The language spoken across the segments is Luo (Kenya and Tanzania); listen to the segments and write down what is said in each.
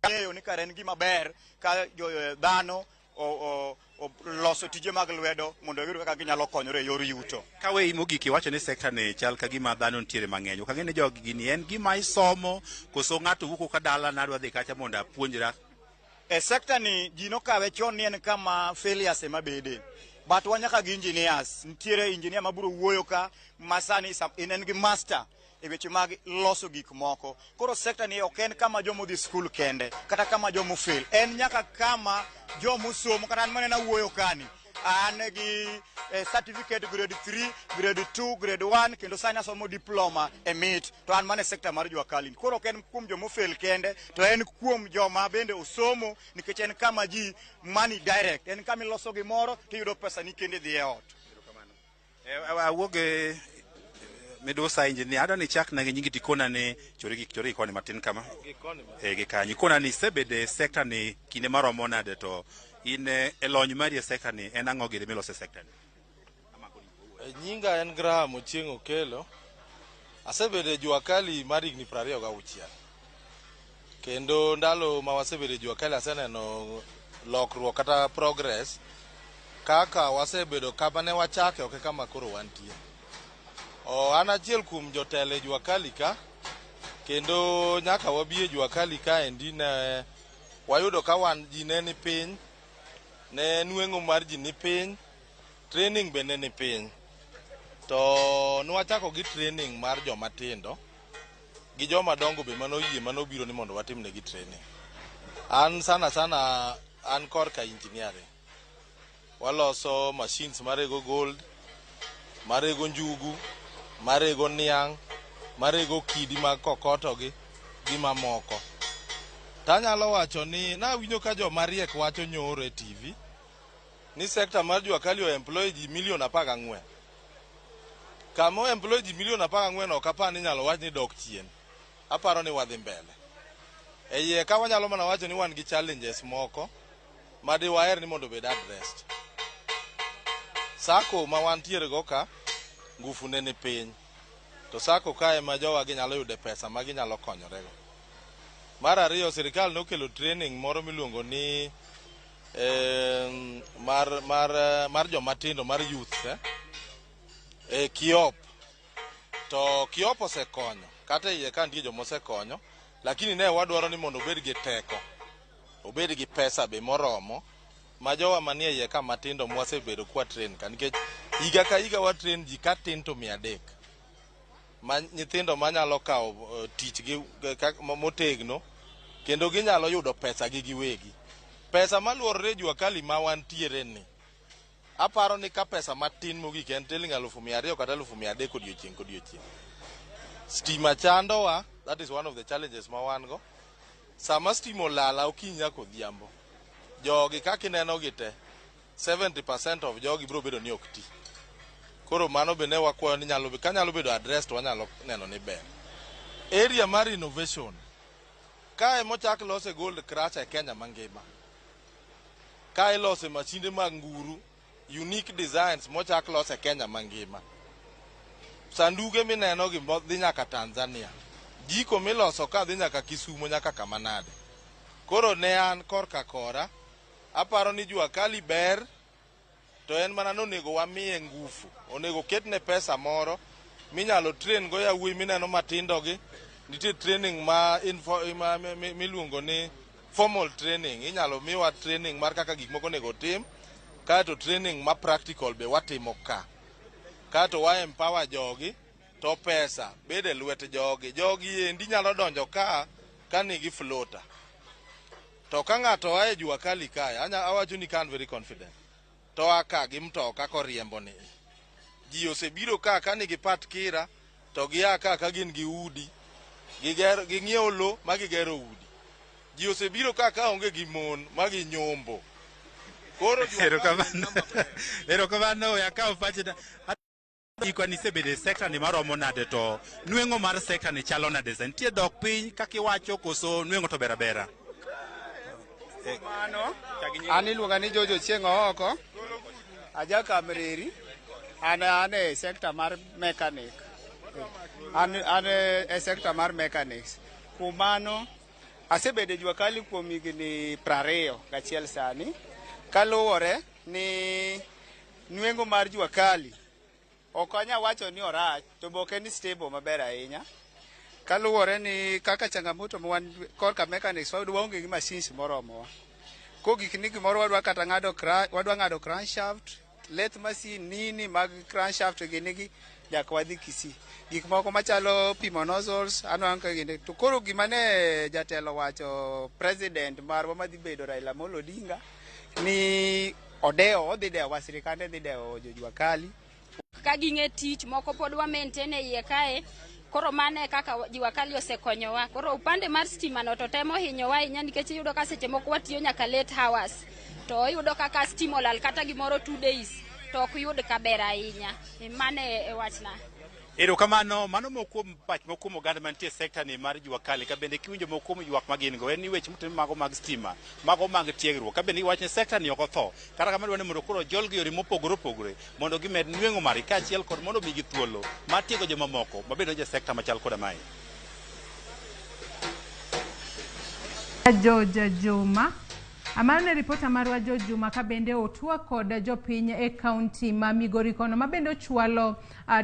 Ng'eyo ni kare en gima ber ka jo dhano loso tije mag lwedo mondo giyud kaka ginyalo konyore e yor yuto. Kaweyi mogik, iwacho ni sector ni chal ka gima dhano nitiere mang'eny. Ok ang'e ni jogi gini en gima isomo koso ng'ato wuok ka dala nadwa dhi kacha mondo apuonjra. E sector ni ji nokawe chon ni en kama failures ema bede. But wan nyaka gi engineers. Nitiere engineer mabiro wuoyo ka ma sani en gi master e weche mag loso gik moko. Koro sector ni ok en kama joma odhi skul kende, kata kama joma fail. En nyaka kama joma osomo, kata an maneno wuoyo kani. An gi certificate grade 3, grade 2, grade 1 kendo sani asomo diploma e MIT to an mana e sector mar jua kali. Koro ok en kuom joma fail kende, to en kuom joma bende osomo nikech en kama ji money direct. En kama iloso gimoro tiyudo pesa ni kendo idhi e ot. Awuog e midusa engineer, adwa ni ichak na gi nyingi tikona ni chori gi koni matin kama e gi kanyo. Ikona ni isebedo e sector ni kinde maromo nade, to in e lony mari e sector ni en ang'o gini miloso e sector ni? Nyinga en Graham Ochieng' Okelo. Asebedo e jua kali mar higni 26. Kendo ndalo ma wasebedo e jua kali aseneno lokruok kata progress kaka wasebedo kama ne wachake ok e kama koro wantie. O, an achiel kuom jotelo e jua kali ka, kendo nyaka wabi e jua kali kaendi ne wayudo ka wan ji ne ni piny, ne nweng'o mar ji ni piny, training be ne ni piny. To nwachako gi training mar joma tindo gi joma dongo be manoyie manobiro ni mondo watimnegi training. An sana sana an korka engineering. Waloso machines marego gold, marego njugu, marego niang', marego kidi mag kokoto gi mamoko. Tanyalo wacho ni nawinjo ka joma riek wacho nyoro e TV ni sector mar jua kali o employ ji milion 14. Kama o employ ji milion 14 ok apar ni inyalo wach ni dok chien. Aparo ni wadhi mbele. E iye ka wanyalo mana wacho ni wan gi challenges moko ma diwaher ni mondo obed addressed. Sacco ma wantiere go ka ngufu ne ni piny. To sacco ka ema jowa gi nyalo yude pesa ma ginyalo konyorego. Mar ariyo, sirikal nokelo training moro miluongo ni mar joma tindo mar youth e KIOP. To KIOP osekonyo kata e iye ka nitie joma osekonyo, lakini ne wadwaro ni mondo obed gi teko, obed gi pesa be moromo ma jowa manie iye ka matindo mwasebedo kwa train ka, nikech higa ka higa wa train ji ka tin to 300 ma nyithindo manyalo kawo tich gi motegno kendo ginyalo yudo pesa gi giwegi. Pesa maluorore e jua kali ma wantiere ni, aparo ni ka pesa matin mogik en siling 200,000 kata 300,000 odiochieng' kodiochieng'. Stima chandowa, that is one of the challenges ma wan go. Sama stima olala okinyi nyaka odhiambo, jogi kaka ineno gi te, 70% of jogi biro bedo ni ok ti. Koro mano be ne wakwayo ni nyalo ka nyalo bedo addressed, wanyalo neno ni ber. Area mar innovation, kae mochak lose gold crusher e Kenya mangima. Kae ilose mashinde mag nguru, unique designs mochak los e Kenya mangima. Sanduge mineno gi dhi nyaka Tanzania. Jiko miloso ka dhi nyaka Kisumo nyaka kama nade. Koro ne an korka kora, aparo ni jua kali ber, to en mana nonego wamiye ngufu. Onego ketne pesa moro minyalo train go yawuoyi mineno matindo gi. Nitie training ma info, ma, miluongo ni formal training. Inyalo miwa training mar kaka gik moko onego tim, kaeto training ma practical be watimo ka. Kaeto wa empower jogi to pesa bedo e lwet jogi. Jogi endi nyalo donjo ka nigi floater. To ka ng'ato oa e jua kali kae, awacho ni ka an very confident. To oa ka gi mtoka koriembo ni. Ji osebiro ka nigi pat kira, to gia ka gin gi udi. Ging'iewo lo ma gigero udi. Ji osebiro ka onge gi mon ma ginyombo. Koro jua kali en Erokamano. kama ber. Erokamano, we akaw pachi. Ikwa ni isebedo e sector ni maromo nade, to nweng'o mar sector ni chalo nade? Sa nitie dok piny kaka iwacho koso nweng'o to ber abera? Mano, an iluonga ni Jojo Chieng' Ooko, aja Kamreri, an e sector mar mechanic. An e sector mar mechanics. Kuom mano, Asebedo e jua kali kuom higni 21 sani. Kaluwore ni nweng'o mar jua kali ok anya wacho ni orach to be ok en stable maber ahinya. Kaluwore ni kaka changamoto ma wan korka mechanics wayudo waonge gi machines moromowa. Kogik ni gimoro wadwa kata ng'ado wadwa ng'ado crankshaft, lathe machine nini mag crankshaft gi nigi nyaka wadhi Kisii. Gik moko machalo pimo nozzles anwang'o ka gini. To koro gima ne jatelo wacho president marwa madhi bedo Raila Amolo Odinga ni odewo odhi dewowa sirikande dhi dewo jojua kali. Ka ging'e tich moko pod wa maintain e iye kae. Koro mano e kaka jua kali osekonyowa. Koro upande mar stima no to temo hinyowa ahinya nikech iyudo ka seche moko watiyo nyaka late hours. To iyudo kaka stima olal kata gimoro 2 days to ok yud kaber ahinya. Mano e wachna. Erokamano, mano moko kuom pach moko kuom oganda mantie e sekta ni mar jua kali ka bende kiwinjo moko kuom ywak ma gin go en ni weche motenore mago mag stima, mago mag tiegruok ka bende iwach ni sekta ni ok otho. Kata kamano dwaro ni mondo koro ojolgi yore mopogore opogore mondo gimed nweng'o margi kaachiel kod mondo omigi thuolo mar tiego jomamoko mabende donjo e sekta machal koda mae. George Juma. Mano ne ripota marwa George Juma ka bende otwak kod jopiny e kaunti ma Migori kono ma bende ochwalo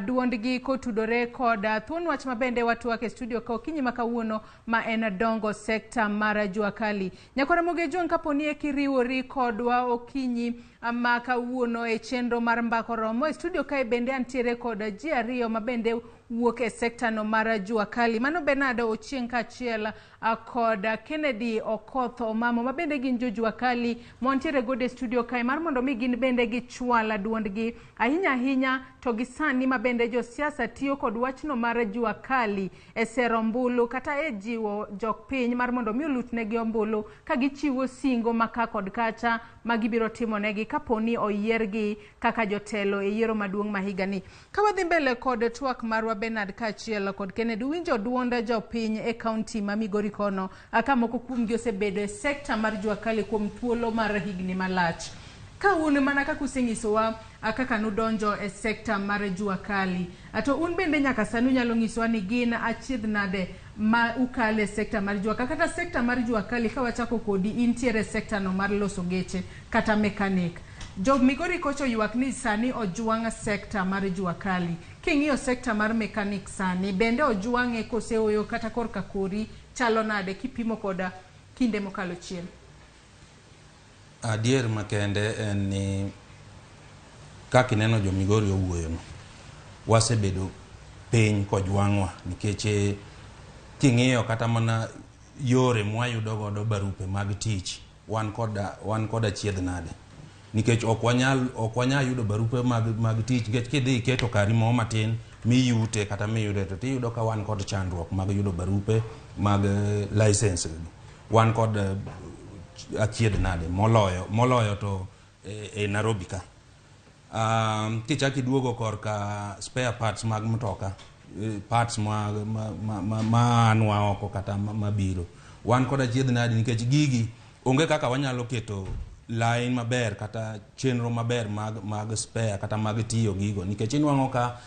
duondgi kotudore kod thuon wach ma bende watwak e studio ka okinyi ma kawuono ma en dongo sekta mar jua kali. Nyakwar Ramogi Ojwang' kaponi eki iriwori kodwa okinyi ma kawuono e chenro mar Mbako Romo e studio kae bende antiere kod ji ariyo ma bende wuok e sekta no mar jua kali. Mano Bernard Ochieng' kaachiel kod Kennedy Okoth Omamo ma bende gin jojua kali mantiere godo e studio kae mar mondo mi gin bende gichwal duondgi ahinya ahinya to gi sani ma bende josiasa tiyo kod wachno mar jua kali e sero ombulu kata e jiwo jok piny mar mondo mi olutnegi ombulu ka gichiwo singo ma ka kod kacha ma gibiro timonegi kaponi oyiergi kaka jotelo e yiero maduong' ma higani. Ka wadhi mbele kod twak marwa Bernard kaachiel kod Kennedy, uwinjo duond jopiny e kaunti ma Migori kono ka moko kuomgi osebedo e sekta mar jua kali kuom thuolo mar higni malach. Ka un mana kaka usenyisowa kaka nudonjo e sekta mar jua kali, to un bende nyaka sani unyalo nyisowa ni gin achiedh nade ma ukale e sekta mar jua kali kata sekta mar jua kali ka wachako kodi intiere e sekta no mar loso geche kata mechanic. Jo Migori kocha oywak ni sani ojwang' sekta mar jua kali. King'iyo sekta mar mechanic sani, bende ojwang'e kose oyo kata korka kori chalo nade kipimo koda kinde mokalo chien? Adier makende en ni kaka ineno jo Migori owuoyono, wasebedo piny kojwang'wa nikech king'iyo kata mana yore mwayudo godo barupe mag tich wan kod achiedh nade nikech ok wanyal yudo barupe mag tich nikech kidhi iketo kari moro matin miyute kata miyude to tiyudo ka wan kod chandruok mag yudo barupe mag license wan kod achiedh nade moloyo to e Nairobi ka. Kichako iduogo korka spare parts mag mtoka, parts ma anwa oko kata mabiro wan kod achiedh nade nikech gigi onge kaka wanyalo keto line maber kata chenro maber mag spare kata mag tiyo gigo nikech inwang'o ka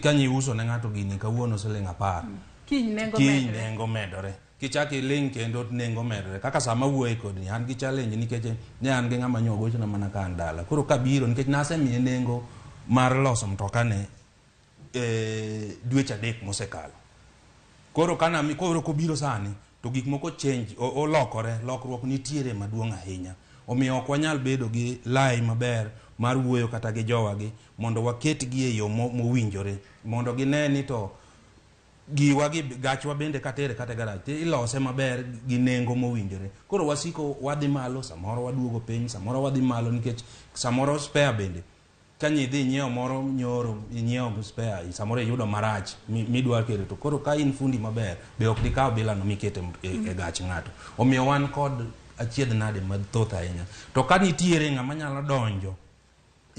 kanyiuso ne ng'ato gini kawuono siling 10 Kiny nengo kiny medre. Nengo medore kichako iling' kendo nengo medore kaka sama wuoye kodni an gi challenge nikech ne an gi ng'ama nyo gochona mana ka an dala koro kabiro nikech nasemiye nengo mar loso mtokane dweche 3 mosekalo koro kana koro kobiro sani to gik moko change olokore lokruok nitiere maduong' ahinya omiyo ok wanyal bedo gi lai maber mar wuoyo kata gi jowagi mondo waketgi e yo mowinjore mondo gine ni to giwa gi gachwa bende katere kata e garage to ilose maber gi nengo mowinjore koro wasiko wadhi malo samoro waduogo piny samoro wadhi malo nikech samoro spare bende ka nyidhi inyiewo moro nyoro inyiewo spare samoro iyudo marach midwa kelo to koro ka in fundi maber be ok dikaw bilano mikete e gach ng'ato omiyo wan kod achiedh nade mathoth ahinya to ka nitiere ng'ama nyalo donjo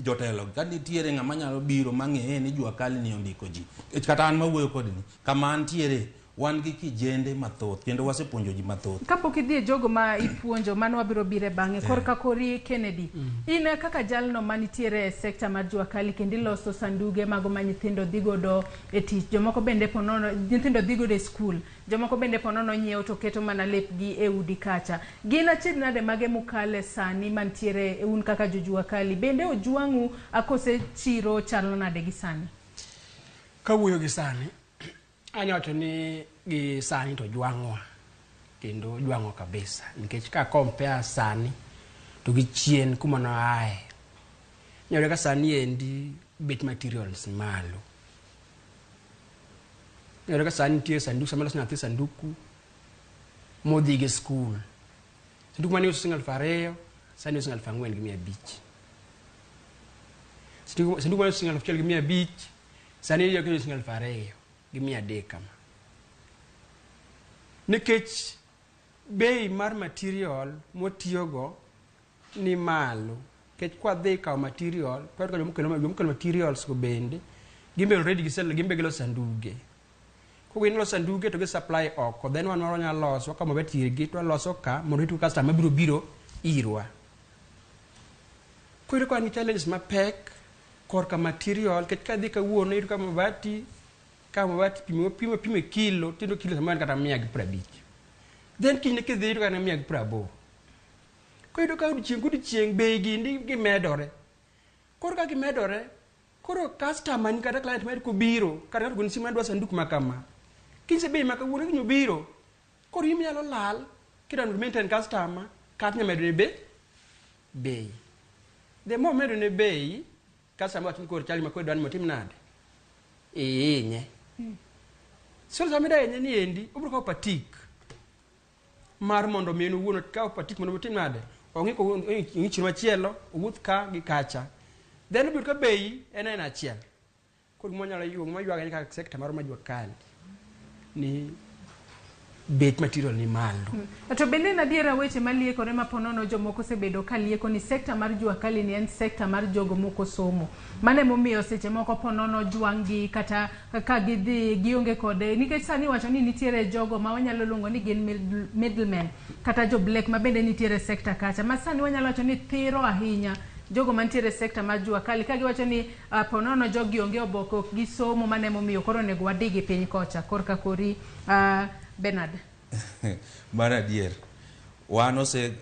jotelo ka nitiere ng'ama nyalo biro mang'eye ni jua kali ni ondiko ji. Kata an mawuoyo kodini kama antiere. Wan gi kijende mathoth kendo wasepuonjo ji mathoth. Kapok idhi e jogo ma ipuonjo, mano wabiro bire bang'e. Korka kori Kennedy, in kaka jalno manitiere e sekta mar jua kali kendo iloso sanduge mago ma nyithindo dhi godo e tich, jomoko bende ponono nyithindo dhi godo e skul, jomoko bende ponono nyiewo to keto mana lepgi e udi kacha. Gin achiedh nade mage mukale sani mantiere un kaka jojua kali? Bende ojwang'u akose chiro chalo nade gi sani? Kawuoyo gi sani, anya wacho ni gi sani to jwang'wa kendo jwang'wa kabisa nikech ka compare sani to gi chien kuma noaye inyalo yudo ka sani endi bech materials ni malo. Inyalo yudo ka sani nitie sanduk sama iloso nyathi sanduku modhi go e skul, sanduku mane iuso siling 2000 sani iuso 4500. Sanduku mane iuso siling 1500 sani iyudo ka iuso siling 2300 kama. Nikech bei mar material mwatiyogo ni malo nikech kwadhi kawo material to wayudo ka jomokelo materials go bende gin be already gin be giloso sanduge. Koro gin loso sanduge to gi supply oko then wan wanyalo loso wakawo mabati irgi to waloso ka mondo warit customer mabiro biro irwa. Koro iyudo ka wan gi challenges mapek korka material nikech kadhi kawuono iyudo ka mabati pimo pimo pimo e kilo tiyudo kilo samoro en kata 150. Then kinyne kidhi iyudo ka en 180. Koro iyudo ka odiochieng' kodiochieng' bei gi gimedore. Koro ka gimedore, koro customer ni kata client mari kobiro kata ng'ato ogoni simu adwa sanduk ma kama. Kinyise bei ma kawuono kiny obiro, koro in inyalo lal kidwa mondo maintain customer kata inyalo medone bei. The more imedone bei, customer wacho ni koro chal gima koro idwa ni mondo itim nade? Ihinye. So sama ida hinye ni endi, obiro kawo patik mar mondo mi en owuon okaw patik mondo otim nade? Ong'i chiro machielo, owuoth ka gi kacha. Then obiro ka bei en aina achiel. Koro gima wanyalo yuago, gima waywago en kaka sector marwa mar jua kali ni bech material ni malo. To bende en adiera weche maliekore ma ponono jomoko osebedo ka lieko ni sekta mar jua kali ni en sekta mar jogo mokosomo. Mano emomiyo seche moko ponono jwang' gi kata ka gidhi gionge kod nikech sani iwacho ni nitiere jogo ma wanyalo luongo ni gin middlemen kata jo black ma bende nitiere e sekta kacha ma sani wanyalo wacho ni thiro ahinya jogo mantiere e sekta mar jua kali ka giwacho ni ponono jogi onge oboke ok gisomo mano emomiyo koro onego wadigi piny kocha korka kori Bernard. Mano adier. Wan ose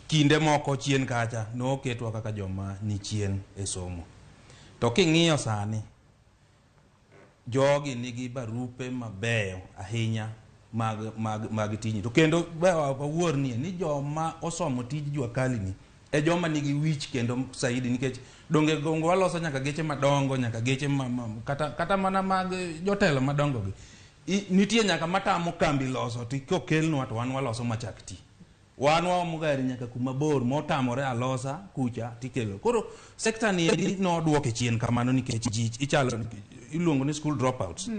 kinde moko chien kacha noketwa kaka joma ni chien e somo. To king'iyo sani, jogi nigi barupe mabeyo ahinya mag tijni. To kendo be wawuor nie ni joma osomo tij jua kali ni e joma nigi wich kendo saidi nikech donge gongo waloso nyaka geche madongo nyaka geche kata mana mag jotelo madongo gi. Nitie nyaka matamo kambi loso to kokelnwa to wan waloso machak ti. Wan waomo gari nyaka kuma bor motamore alosa kucha tikelo. Koro sekta ni noduoke chien kamano nikech ji ichalo iluongo ni school dropouts.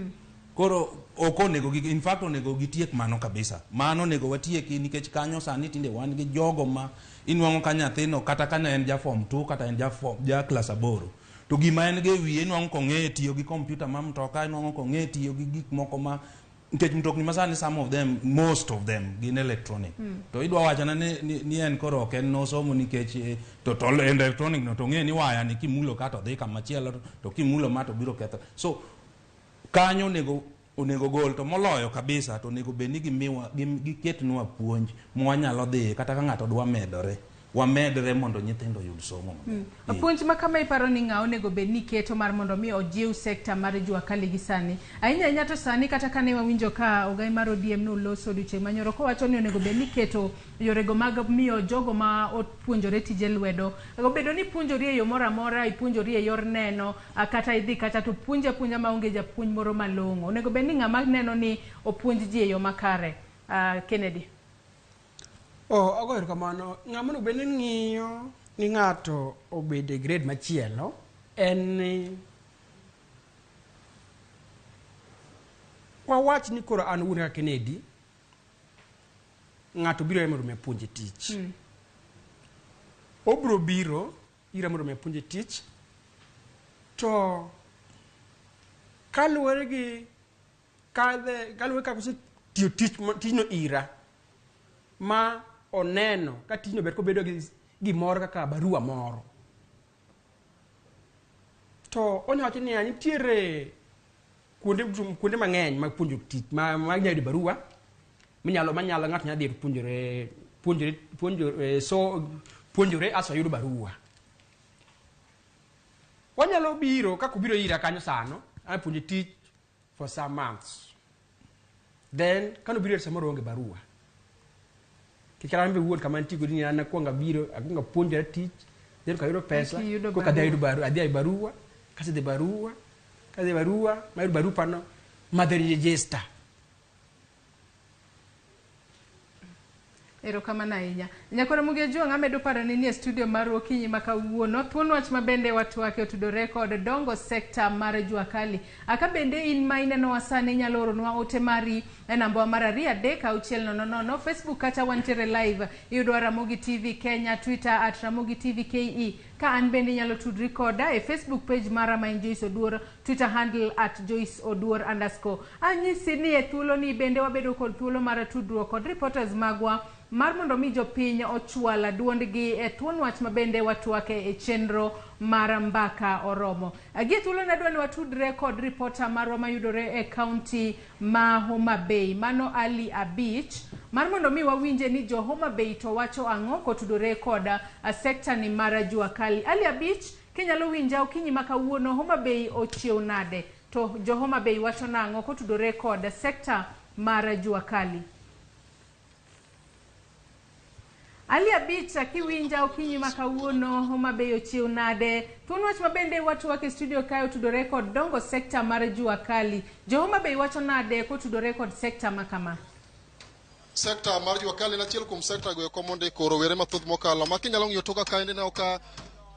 Koro ok onego gi in fact onego gitiek mano kabisa. Mano onego watieki nikech kanyo sani tinde wan gi jogo ma inwang'o ka nyathino kata ka ne en ja form 2 kata en ja form ja klas 8. To gima en go e wiye inwang'o kong'e tiyo gi kompyuta mar mtoka, inwang'o kong'e tiyo gi gik moko ma nikech mtokni masani some of them most of them gin electronic. To idwa wachona ni en koro ok en nosomo nikech to electronic no to ong'e ni waya ni kimulo ka to dhi kama chielo to kimulo ma to biro ketho. So kanyo onego gol to moloyo kabisa to onego bed ni gimiwa giketnwa puonj mwanyalo dhiye kata ka ng'ato dwa medore wamedre mondo nyithindo oyud somo maber. Puonj ma kama iparo ni ng'a onego bed ni keto mar mondo mi ojiw sekta mar jua kali gi sani. Ahinya ahinya to sani kata kane wawinjo ka ogai mar ODM noloso odiochieng' manyoro kowacho ni onego bed ni keto yorego mag miyo jogo ma opuonjore tije lwedo. Obedo ni ipuonjori e yo moro amora, ipuonjori e yor neno, kata idhi kacha to puonji apuonja maonge japuonj moro malong'o. Onego bed ni ng'ama neno ni opuonj ji e yo makare. Kennedy. Oh, ago erokamano. Ng'ama onego bed ni ng'iyo ni ng'ato obedo e grade machielo en ni wawach ni koro an wuon kaka Kennedy, ng'ato biro mondo mi apuonje tich. Obiro biro ira mondo mi apuonje tich to kaluwore gi Kadhe kaluwore kaka osetiyo tich tijno ira ma oneno ka tijno ber kobedo gi gimoro kaka barua moro to onya wacho niya nitiere kuonde kuonde mang'eny mag puonjo tich ma ma inyalo yudo barua minyalo manyalo ng'ato nyalo dhi to puonjore puonjore puonjore so puonjore aso yudo barua. Wanyalo biro kaka obiro ira kanyo sano apuonje tich for some months, then kanobiro ira samoro oonge barua. Kik an be wuon kama antie ni an akwongo abiro akwongo apuonjora tich, then kayudo pesa Eka koka adhi barua. ayudo barua, adhi ay barua, kasedhi barua kadhi barua mayudo barupano madhi register. Erokamano ahinya. Nyakwara Mugi Ojwang', amedo paroni ni e studio mar okinyi ma kawuono, thuon wach ma bende watwake otudore kod dongo sekta mar jua kali. Aka bende in ma inenowa sani inyalo oronwa ote mari e namba mar 23600, Facebook kacha wantiere live, iyudwa Ramogi TV Kenya, Twitter at Ramogi TV KE. Ka an bende inyalo tudri koda e Facebook page mara ma en Joyce Oduor, Twitter handle at Joyce Oduor underscore. Anyisi ni e thuolo ni bende wabedo kod thuolo mar tudruok kod reporters magwa mar mondo mi jopiny ochwal duondgi e thuon wach ma bende watwake e chenro mar Mbaka Oromo. Gie thuolo ni adwa ni watudre kod reporter marwa mayudore e kaunti ma Homa Bay, mano Ali Abich, mar mondo mi wawinje ni jo Homa Bay to wacho ang'o kotudore kod sekta ni mar jua kali. Ali Abich, kinyalo winja okinyi ma kawuono, Homa Bay ochiew nade? To jo Homa Bay wacho nang'o kotudore kod sekta mar jua kali? Ali Abich, kiwinja okinyi ma kawuono, Homa Bay ochiew nade? Thuon wach ma bende watwak e studio kae otudore kod dongo sekta mar jua kali. Jo Homa Bay wacho nade kotudore kod sekta ma kama? Sekta mar jua kali en achiel kuom sekta go eko mondiko rowere mathoth mokalo ma kinyalo ng'iyo toka kaendi ineno ka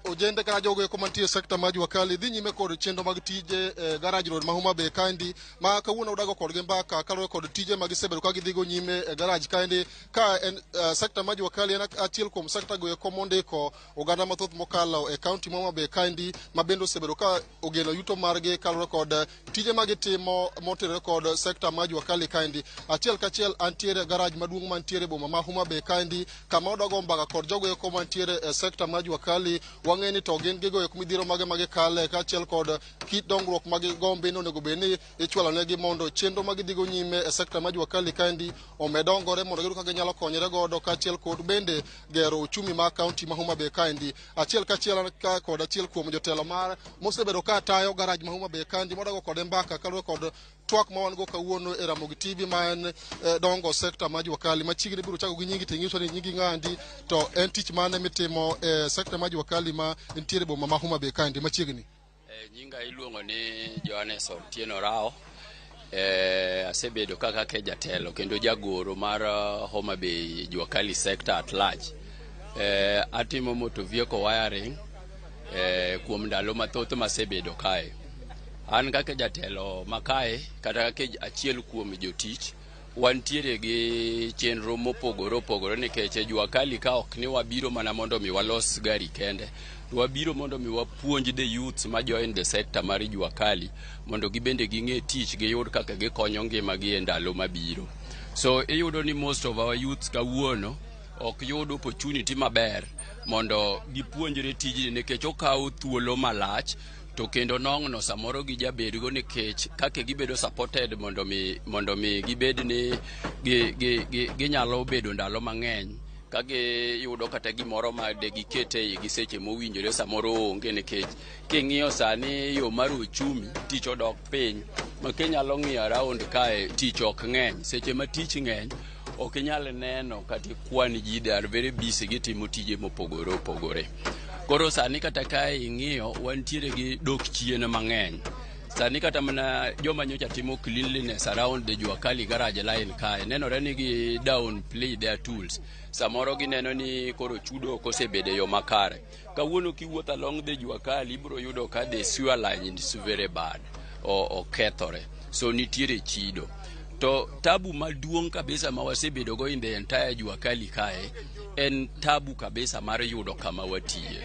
ojende kata jogo eko mantie e sekta mar jua kali dhi nyime kod chenro mag tije e garage road ma Homa Bay kaendi ma kawuono udago kodgi mbaka kaluwore kod tije ma gisebedo ka gidhigo nyime e garage kaendi ka en sekta mar jua kali en achiel kuom sekta go eko mondiko oganda mathoth mokalo e kaunti ma Homa Bay kaendi ma bende osebedo ka ogeno yuto margi kaluwore kod tije ma gitimo motenore kod sekta mar jua kali kaendi. Achiel kachiel antiere e garage maduong' mantiere e boma ma Homa Bay kaendi kama odago mbaka kod jogo eko mantiere e sekta mar jua kali. Wang'e ni to gin gigo eko midhiero mage ma gikale kaachiel kod kit dongruok ma gigombi ni onego bed ni ichwalo negi mondo chenro ma gidhigo nyime e sekta mar jua kali kaendi omed dongore mondo giyud kaka ginyalo konyore godo kaachiel kod bende gero uchumi mar kaunti ma Homa Bay kaendi. Achiel kachiel ka kod achiel kuom jotelo mar mosebedo ka tayo garage ma Homa Bay kaendi modago kode mbaka kaluwore kod twak ma wan go kawuono e Ramogi TV ma en dongo sekta mar jua kali. Machiegni biro chako gi nyingi to ing'iso ni nyingi ng'andi to en tich mane mitimo e sekta mar jua kali ma nitiere boma ma Homa Bay kaendi machiegni. Nyinga iluongo ni Johannes Otieno Rao. Asebedo kaka ke jatelo kendo jagoro mar Homa Bay Jua Kali sector at large. Atimo motor vehicle wiring kuom ndalo mathoth masebedo kae. An kaka jatelo makae kata kaka achiel kuom jotich wantiere gi chenro mopogore opogore nikech e Jua Kali ka ok ni wabiro mana mondo mi walos gari kende, to wabiro mondo mi wapuonj the youths ma join the sector mar Jua Kali mondo gibende ging'e tich giyud kaka gikonyo ngimagi e ndalo mabiro. So iyudo ni most of our youths kawuono ok yud opportunity maber mondo gipuonjre tijni nikech okawo thuolo malach to kendo nong'no samoro gijabedgo nikech kaka gibedo supported mondo mi gibed ni ginyalo bedo ndalo mang'eny ka giyudo kata gimoro ma de giket e igi seche mowinjore samoro onge nikech king'iyo sani yo mar uchumi tich odok piny ma kinyalo ng'iyo around kae tich ok ng'eny. Seche ma tich ng'eny ok inyal neno kata ikwan ji, they are very busy gitimo tije mopogore opogore. Koro sani kata kae ing'iyo wantiere gi dok chien mang'eny. Sani kata mana joma nyocha timo cleanliness around the Jua Kali garage line kae nenore ni gi downplay their tools. Samoro gineno ni koro chudo ok osebedo e yo makare. Kawuono kiwuotho along the Jua Kali ibiro yudo ka the sewer line is very bad. Okethore. So nitiere chido. To tabu maduong' kabisa ma wasebedo go in the entire Jua Kali kae en tabu kabisa mar yudo kama watiye.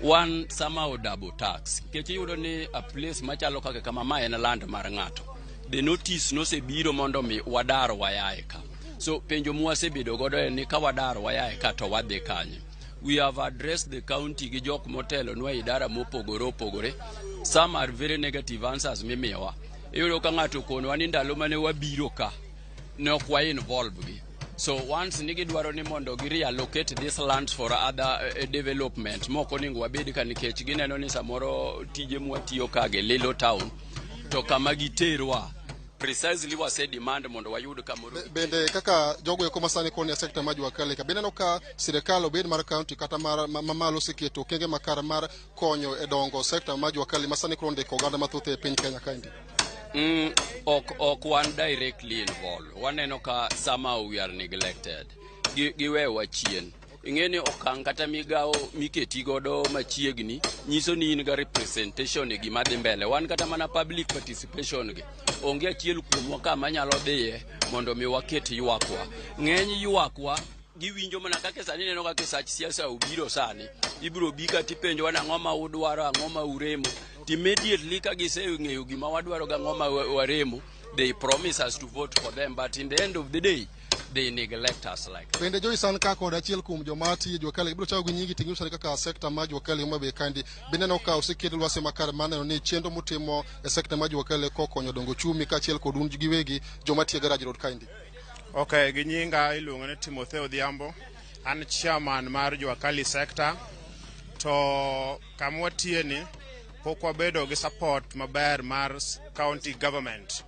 Wan somehow double tax. Nikech iyudo ni a place machalo kaka kama ma en land mar ng'ato. The notice nosebiro mondo mi wadar wayae ka. So penjo mwasebedo godo en ni ka wadar wayae ka to wadhi kanye? We have addressed the county gi jok motelonwa e idara mopogore opogore. Some are very negative answers mimiyowa. Iyudo ka ng'ato okonowa ni ndalo mane wabiro ka ne ok wa involve gi. So once ni gidwaro ni mondo gi reallocate this lands for other development, mok onego wabed ka nikech gineno ni samoro tije mwatiyo ka gi lilo town to kama giterwa precisely wase demand mondo wayud kamoro. Bende kaka jogo eko masani koni e sekta mar jua kali ka bineno ka sirikal, obed mar county kata mar mamalo, oseketo okenge makare mar konyo e dongo sekta mar jua kali masani koro ndiko oganda mathoth e piny Kenya kaendi? Ok wan directly involved. Waneno ka somehow we are neglected. Giwewa chien. Ing'e ni okang' kata migawo miketi godo machiegni nyiso ni in ga representation e gima dhi mbele. Wan kata mana public participation gi onge achiel kuomwa ka manyalo dhiye mondo mi waket ywakwa. Ng'eny ywakwa giwinjo mana kaka sani ineno kaka sach siasa obiro. Sani ibiro bi ka tipenjowa ni ang'o ma udwaro, ang'o ma uremo, to immediately ka giseng'eyo gima wadwaro gang'o ma waremo, they promise us to vote for them, but in the end of the day they neglect us like that. Bende Joyce, an ka kod achiel kuom joma tiyo e jua kali, ibiro chako gi nyingi ting'iso kaka sekta mar jua kali Homa Bay kaendi bineno ka oseket lwasi makare mar neno ni chenro mutimo e sekta mar jua kali kokonyo dongo ochumi kaachiel kod un giwegi joma tiyo e Garage Road kaendi? Ok, gi nyinga iluongo ni Timotheo Odhiambo. An chairman mar Juakali sector. To kama watiye ni pok wabedo gi support maber mar county government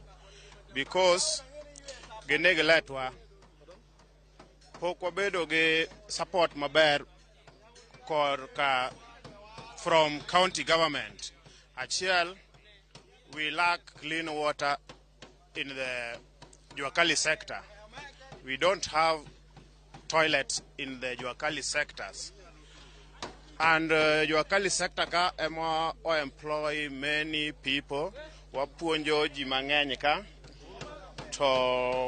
because gi neglect wa. Pok wabedo gi support maber korka from county government. Achiel, we lack clean water in the Juakali sector. We don't have toilets in the Juakali sectors. And Juakali sector ka ema o employ many people. Wapuonjo ji mang'eny ka. To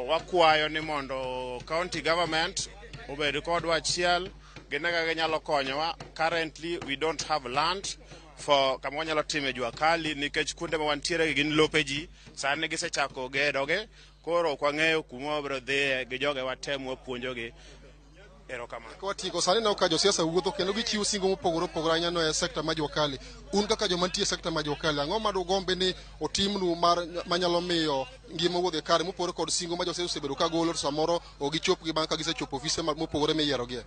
wakwayo ni mondo county government obed kodwa achiel gine kaka ginyalo konyowa. Currently we don't have land for kama wanyalo time jua kali nikech kuonde ma wantiere gin lope ji. Sani gisechako gedogi, koro ok wang'eyo kuma wabiro dhiye gi joge watem wapuonjogi. Erokamano. Ka watieko sani, neno ka josiasa wuotho kendo gichiwo singo mopogore opogore ahinya no e sekta mar jua kali. Un kaka joma nitie e sekta mar jua kali, ang'o ma dugombe ni otimnu mar manyalo miyo ngima owuodhi kare mopogore kod singo ma josiasa osebedo ka golo, to samoro ok gichop gi bang' ka gisechopo ofise mopogore miyierogie?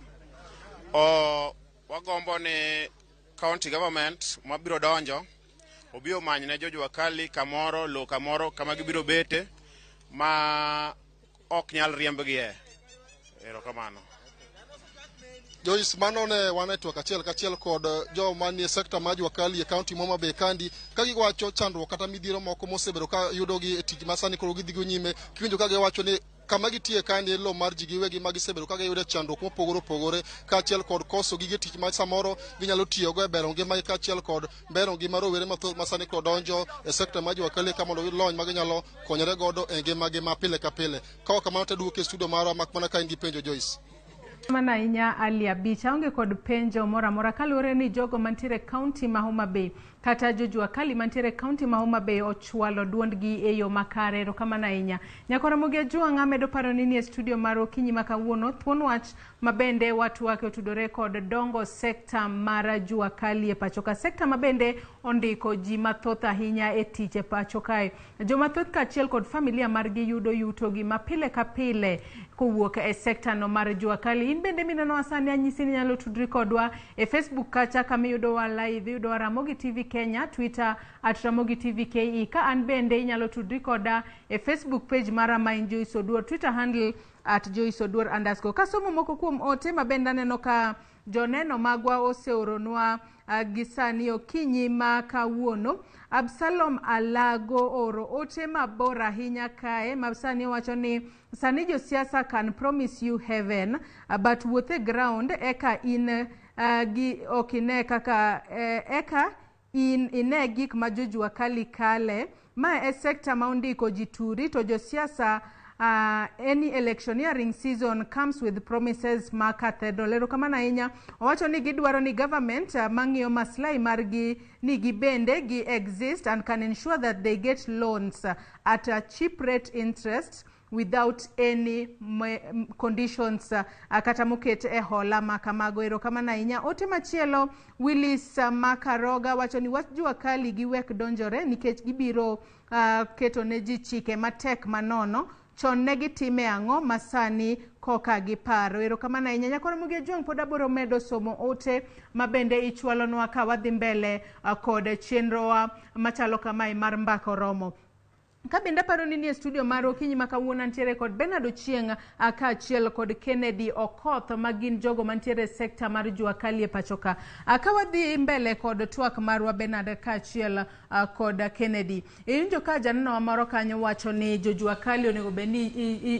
O wagombo ni county government mabiro donjo obi omany ne jojua kali kamoro lo kamoro kama gibiro bete ma ok nyal riembgie. Erokamano. Joyce, mano ne wan e twak achiel kachiel kod joma nie sekta mar jua kali e kaunti ma Homa Bay kandi, ka giwacho chandruok kata midhiero moko mosebedo ka yudogi e tich ma sani koro gidhi go nyime. Kiwinjo ka giwacho ni kama gitie kaendi en lowo mar ji giwegi ma gisebedo ka giyudo chandruok mopogore opogore, kaachiel kod koso gige tich ma samoro ginyalo tiyogo e bero ngimagi, kaachiel kod bero ngima rowere mathoth ma sani koro donjo e sekta mar jua kali ka mondo giyud lony ma ginyalo konyore godo e ngimagi ma pile ka pile. Ka ok kamano to aduoki e studio marwa, mak mana ka in gi penjo, Joyce. Mana ahinya, Ali Abich. Aonge kod penjo moro amora kaluwore ni jogo mantiere e kaunti ma Homa Bay kata jojua kali mantiere e kaunti ma Homa Bay ochwalo duondgi e yo makare. Erokamano ahinya. Nyakora Ramogi Ajwang', amedo paro ni nie studio mar okinyi ma kawuono thuon wach ma bende watwake otudore kod dongo sekta mar jua kali e pacho ka, sekta ma bende ondiko ji mathoth ahinya e tich e pacho kae. Joma thoth kaachiel kod familia margi yudo yutogi ma pile ka pile kowuok e sekta no mar jua kali. In bende minenowa sani, anyisi ni inyalo tudri kodwa e Facebook kacha kama iyudowa live, iyudowa Ramogi TV Kenya, Twitter @RamogiTVKE. Ka an bende inyalo tudri koda e Facebook page mara ma en Joyce Oduor, Twitter handle @JoyceOduor_. Kasomo moko kuom ote ma bende aneno ka joneno magwa oseoronwa gi sani okinyi ma kawuono. Absalom Alago oro ote mabor ahinya kae ma sani wacho ni sani josiasa can promise you heaven, but wuoth e ground eka in gi ok ine kaka eka in ine gik ma jojua kali kale. Ma e sekta ma ondiko ji turi to josiasa Any electioneering season comes with promises ma cathedral. Erokamano ahinya. Owacho ni gidwaro ni government mang'iyo maslahi margi ni gibende gi exist and can ensure that they get loans at a cheap rate interest without any conditions kata moket e hola ma kamago. Erokamano ahinya. Ote machielo, Willis Makaroga wacho ni wach jua kali giwek donjore nikech gibiro keto ne ji chike matek manono. Chon ne gitime ang'o ma sani koka giparo? Erokamano ahinya. Nyakoro Mogi Ojwang' pod abiro medo somo ote ma bende ichwalonwa ka wadhi mbele kod chenrowa machalo kamae mar Mbaka Oromo. Ka bende aparo ni nie studio mar okinyi ma kawuono antiere kod Bernard Ochieng' kaachiel kod Kennedy Okoth, ma gin jogo mantiere e sekta mar jua kali e pacho ka. Ka wadhi mbele kod twak marwa, Bernard kaachiel kod Kennedy. Iwinjo ka janeno moro kanyo wacho ni jojua kali onego bed ni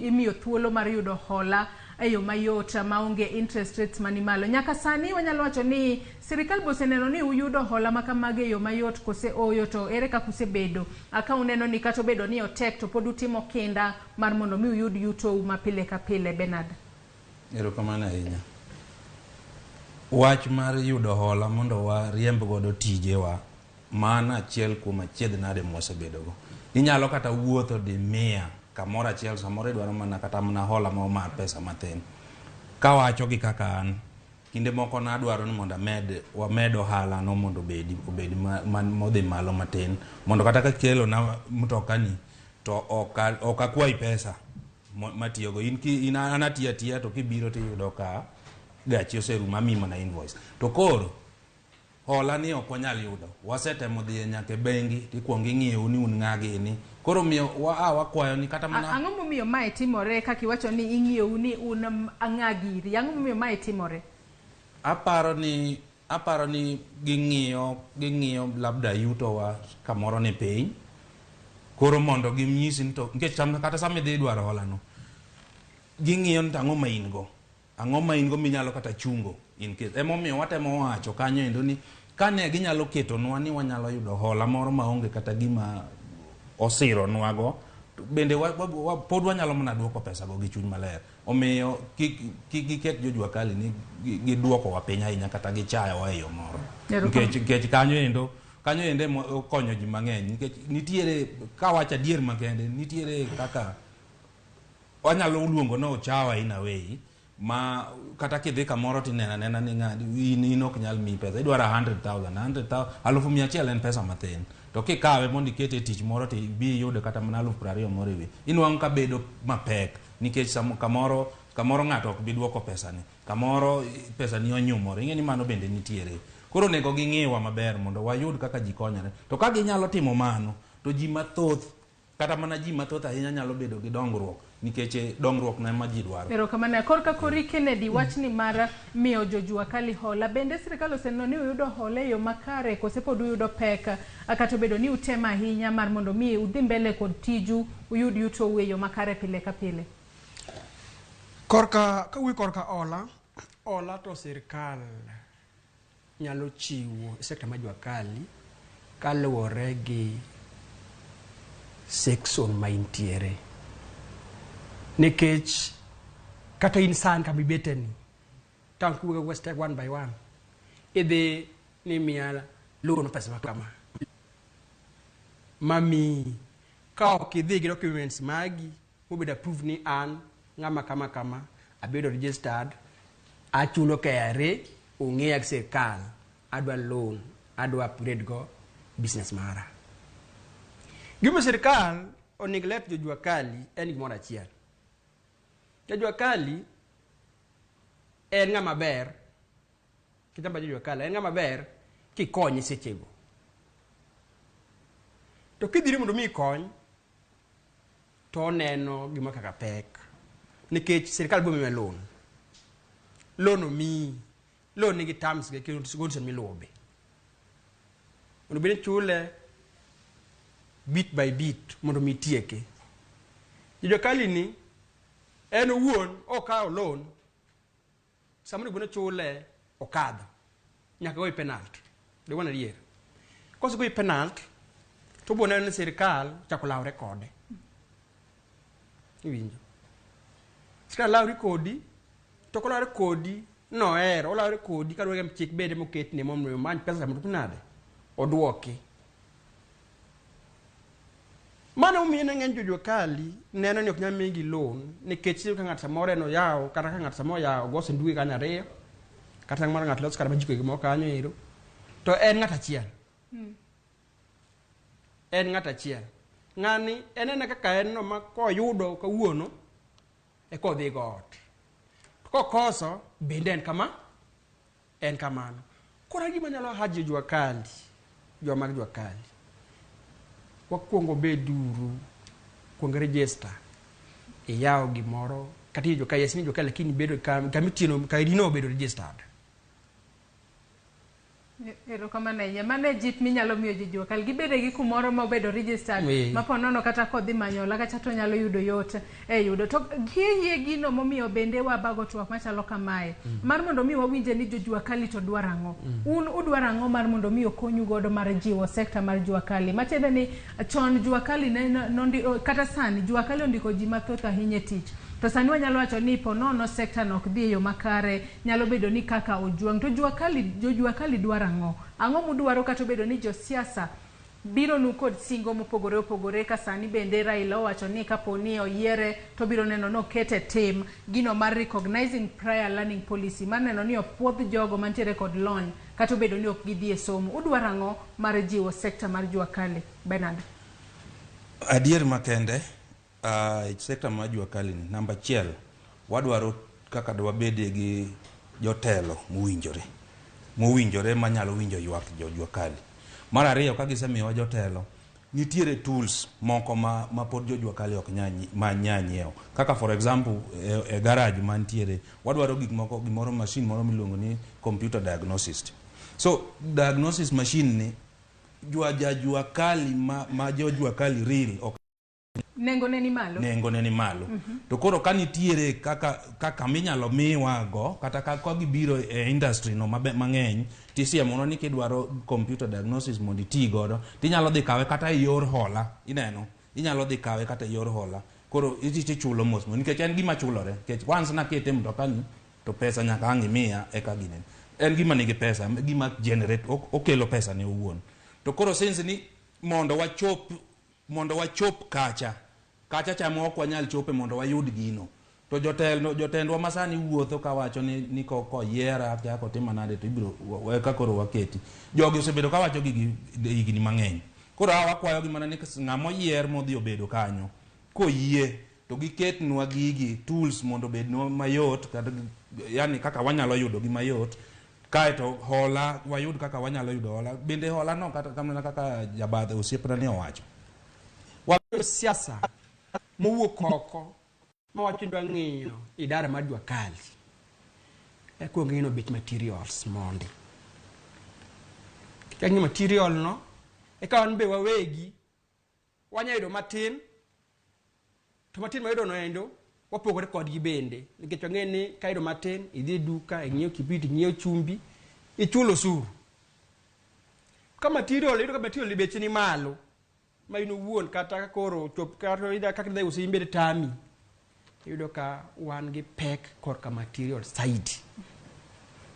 imiyo thuolo mar yudo hola e yo mayot maonge interest rates mani malo. Nyaka sani wanyalo wacho ni sirikal be oseneno ni uyudo hola ma kamago e yo mayot kose ooyo, to ere kaka usebedo ka uneno ni kata obedo ni otek to pod utimo kinda mar mondo mi uyud yutou ma pile ka pile, Bernard? Erokamano ahinya. Wach mar yudo hola mondo wariemb godo tijewa, mano achiel kuom achiedh nade mwasebedogo. Inyalo kata wuotho di mia kamoro achiel, samoro idwaro mana kata mana hola moro mar pesa mathin. Kawacho gi kaka an, kinde moko nadwaro ni mondo amed wamed ohala no mondo obedi modhi malo matin, mondo kata kakelo na mtoka ni to ok akwayi pesa matiyogo in, ki, in an atiyo atiya, to kibiro tiyudo ka gachi oserumo, amiyi mana invoice. To koro hola ni ok wanyal yudo. Wasetemo dhiye nyaka e bengi, tikuongo ing'iyou ni un ng'a gini. Koro miyo wa, a wakwayo ni kata mana Ang'o momiyo mae timore kaka iwacho ni ing'iyou ni un ng'a giri? Ang'o momiyo mae timore? Aparo ni ging'iyo labda yutowa kamoro ni piny. Koro mondo ginyisi ni to nikech kata sama idhi dwaro hola no, ging'iyo ni to ang'o ma in go, ang'o ma in go minyalo kata chungo in case. Emomiyo watemo wacho kanyo endo ni kane ginyalo ketonwa ni wanyalo yudo hola moro maonge kata gima osironwago, to bende pod wanyalo mana duoko pesa go gi chuny maler. Omiyo kik giket jojua kali ni giduokowa piny ahinya kata gichayowa e yo moro. Nikech kanyo endo ema okonyo ji mang'eny, nikech nitiere, kawacho adier makende, nitiere kaka wanyalo luongo ni ochawa in a way ma kata kidhi kamoro tineno anena ni ng'ani in ok nyal miyi pesa. Idwaro 100,000, 100,000, 100,000 en pesa mathin, to kikawe mondo ikete e tich moro to ibi iyude kata mana 20,000 moro e wi, inwang'o ka bedo mapek, nikech kamoro ng'ato ok bi duoko pesani, kamoro pesani onyumore. Ing'e ni mano bende nitiere. Koro onego ging'iwa maber mondo wayud kaka ji konyore. To ka ginyalo timo mano, to ji mathoth, kata mana ji mathoth ahinya, nyalo bedo gi dongruok, nikech dongruok no ema ji dwaro. Erokamano. Korka kori Kennedy, wachni mar miyo jojua kali hola, bende sirikal oseneno ni uyudo hola e yo makare kose pod uyudo pek kata obedo ni utemo ahinya mar mondo mi udhi mbele kod tiju, uyud yutou e yo makare pile ka pile? Korka kawuoyo korka hola, hola to sirkal nyalo chiwo e sekta mar jua kali kaluwore gi section ma intiere. Nikech kata in sani kama ibete ni, tang' kuwuok step one by one, idhi ni miya loan pesa ma kama. Mamiyi ka ok idhi gi documents magi mobedo approved ni an ng'ama kama kama, abedo registered, achulo KRA, ong'eya gi sirkal, adwa loan, adwa upgrade go business mara. Gima sirkal onego let jojua kali en gimoro achiel. Jajua kali en ng'ama ber, kitamba jojua kali en ng'ama ber kikonye sechego. To kidhiri mondo mi ikony, to oneno gima kaka pek. Nikech sirkal biro miye loan. Loan omiyi. Loan nigi terms gi condition miluwo be. Mondo bed ni chule bit by bit mondo mi itieke. Jojua kali ni en owuon okawo loan, sama onego bed ni ochule okadho. Nyaka goyi penalty. Dwa adier. Kosegoyi penalty, to obiro neno ni sirkal ochako lawre kode. Iwinjo? Sirkal lawre kodi, to ok olawre kodi nohero, olawre kodi kaluwore gi chik bende moketne mondo omany pesa mondo otim nade? Oduoki. Mano emomiyo ineno ng'eny jo jua kali neno ni ok nyal migi loan nikech iyudo ka ng'ato samoro en oyawo kata ka ng'ato samoro oyawo ogo sanduge kanyo ariyo kata moro ng'ato loso kata majiko gi moko kanyo ero to en ng'ato achiel. En ng'ato achiel. Ng'ani en ena kaka en no ma koyudo kawuono eka odhi go ot. To kokoso bende en kama en kamano. Koro gima anyalo hajo jua kali, jua mag jua kali. Wakuongo beduru kuong register iyaw gimoro kata jua kali, yes ni jua kali lakini bedo kama itieno kari no obedo registered. Erokamano ahinya. Mano e jip minyalo miyo ji jua kali. Gibede gi kumoro ma obedo registered ma po nono kata kodhi manyo hola kacha to onyalo yudo yot e yudo. To kiyie gino momiyo bende wabago twak machalo kamae mar mondo mi wawinje ni jo jua kali to dwaro ang'o. Un udwaro ang'o mar mondo mi okonyu godo mar jiwo sekta mar jua kali. Matiende ni chon jua kali ne nondi, kata sani jua kali ondiko ji mathoth ahinya e tich. To sani wanyalo wacho ni po nono sekta no ok dhi e yo makare, nyalo bedo ni kaka ojuang'. To jua kali, jo jua kali dwaro ang'o? Ang'o mudwaro kata obedo ni josiasa biro nu kod singo mopogore opogore ka sani bende Raila owacho ni kapo ni oyiere to obiro neno ni okete tim gino mar recognizing prior learning policy mar neno ni opuodh jogo mantiere kod lony kata obedo ni ok gidhi e somo. Udwaro ang'o mar jiwo sekta mar jua kali? Bernard. Adier makende e sekta mar jua kali ni, namba achiel, wadwaro kaka dwabedie gi jotelo mowinjore, mowinjore manyalo winjo ywak jo jua kali. Mar ariyo, ka gisemiyowa jotelo, nitiere tools moko ma pod jo jua kali ok nya nyiewo. Kaka for example, e garage mantiere, wadwaro gik moko, gimoro machine moro miluongo ni computer diagnosis. So, diagnosis machine ni, ja jua kali ma jo jua kali real ok Nengo ne ni malo. Nengo ne ni malo. To koro ka nitiere kaka minyalo miwa go, kata ka gibiro e industry no mang'eny, tisiemonwa ni kidwaro computer diagnosis mondo iti godo, tinyalo dhi kawe kata e yor hola, ineno? Inyalo dhi kawe kata e yor hola. Koro itichulo mos mos, nikech en gima chulore. Nikech once nakete e mtoka ni, to pesa nyaka ang' imiya eka gine. En gima nigi pesa, gima generate, okelo pesa ne owuon. To koro since ni mondo wachop kacha, kacha cha ma ok wanyal chope mondo wayud gino. To jotendwa masani wuotho kawacho ni koyiera, kia kotima nade to ibiro eka koro waketi. Jogi osebedo kawacho gigi higni mang'eny. Koro hawa wakwayogi mana ni ng'ama oyier modhi obedo kanyo, koyie to giketnwa gigi tools mondo obednwa mayot, kata, yani kaka wanyalo yudo gi mayot. Kaeto hola, wayud kaka wanyalo yudo hola. Bende hola no kata kamano kaka jabadhe osiepna ni owacho. Siasa mowuok oko mawacho ni dwa ng'iyo idara mar jua kali. Ekuongo ng'ino bech materials mondi. Ka ng'iyo material no, eka wan be wawegi wanya yudo matin, to matin mayudo no endo wapogore kodgi bende, nikech wang'e ni ka yudo matin, idhi e duka, ing'iewo kibrit, ing'iewo chumbi, ichulo osuru. Ka material, iyudo ka material beche ni malo, ma in owuon kata ka koro chop kata ida kaka idhi uso in bende tami. Iyudo ka wan gi pek korka material side.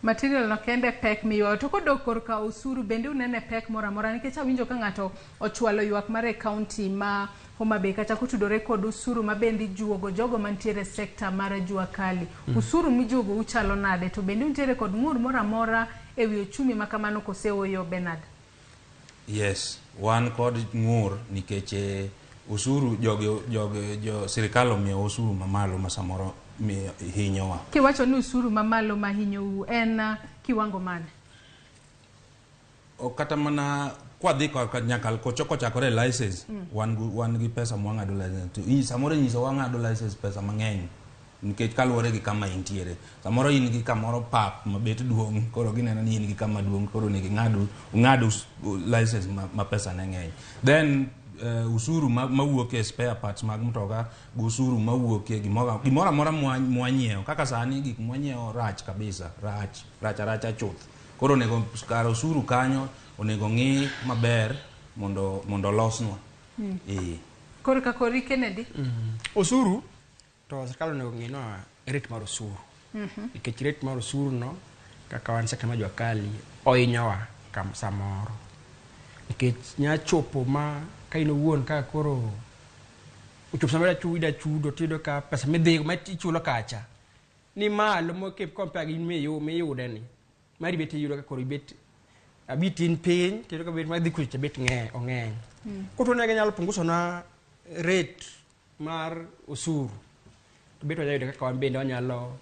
Material no kende pek miywayo. To kodok korka osuru bende unene pek moro amora nikech awinjo ka ng'ato ochwalo ywak mare e kaunti ma Homa Bay kata kotudore kod osuru ma bende ijuogo jogo mantiere e sekta mar jua kali. Osuru mijuogo uchalo nade? To bende untiere kod ng'ur moro amora e wi ochumi ma kamano kose ooyo, Bernard? Yes, wan kod ng'ur nikech osuru jogi sirikal omiyo osuru mamalo ma samoro miyo hinyowa. Kiwacho ni osuru mamalo ma hinyou en kiwango mane? O kata mana kwadhi nyaka kochakore e license, wan gi pesa mwang'ado license. To samoro inyiso wang'ado license pesa mang'eny nikech kaluwore gi kama intiere. Samoro in gi kamoro pap mabet duong', koro gineno ni in gi kama duong', koro onego ing'ad license ma pesa ne ng'eny. Then usuru mawuok e spare parts mag mtoka, gi usuru mawuok e gimoro amora mwanyiewo. Kaka sani gik mwanyiewo rach kabisa, rach, rach aracha chuth. Koro onego kar osuru kanyo onego ng'i maber mondo olosnwa. Koro ka kori Kennedy. Osuru To sirkal onego ng'i no rate mar osuru. Nikech rate mar osuru no kaka wan sekta mar jua kali ohinyowa kam samoro. Nikech nya chopo ma ka in owuon ka koro ochopo sama ida chudo tiyudo ka pesa midhigo ma ichulo kacha ni malo mo compare gi miyude ni. Mari bet iyudo ka koro ibet abit in piny tiyudo ka bet madhi kucha bet ng'eny ong'eny. Koro ne ginyalo punguso na rate mar osuru. To bet wanyalo yudo kaka wan bende wanyalo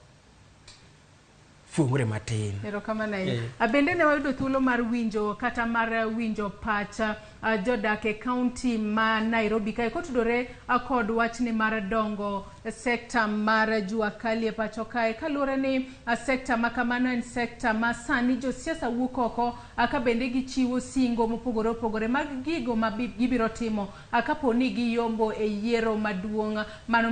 fuongre matin. Erokamano ahinya. Eh. Bende ne wayudo thuolo mar winjo kata mar winjo pach jodak e kaunti ma Nairobi kae kotudore kod wachni mar dongo sekta mar jua kali e pacho kae, kaluwore ni sekta ma kamano en sekta ma sani josiasa wuok oko ka bende gichiwo singo mopogore opogore mag gigo ma gibiro timo kapo ni giyombo e yiero maduong' mano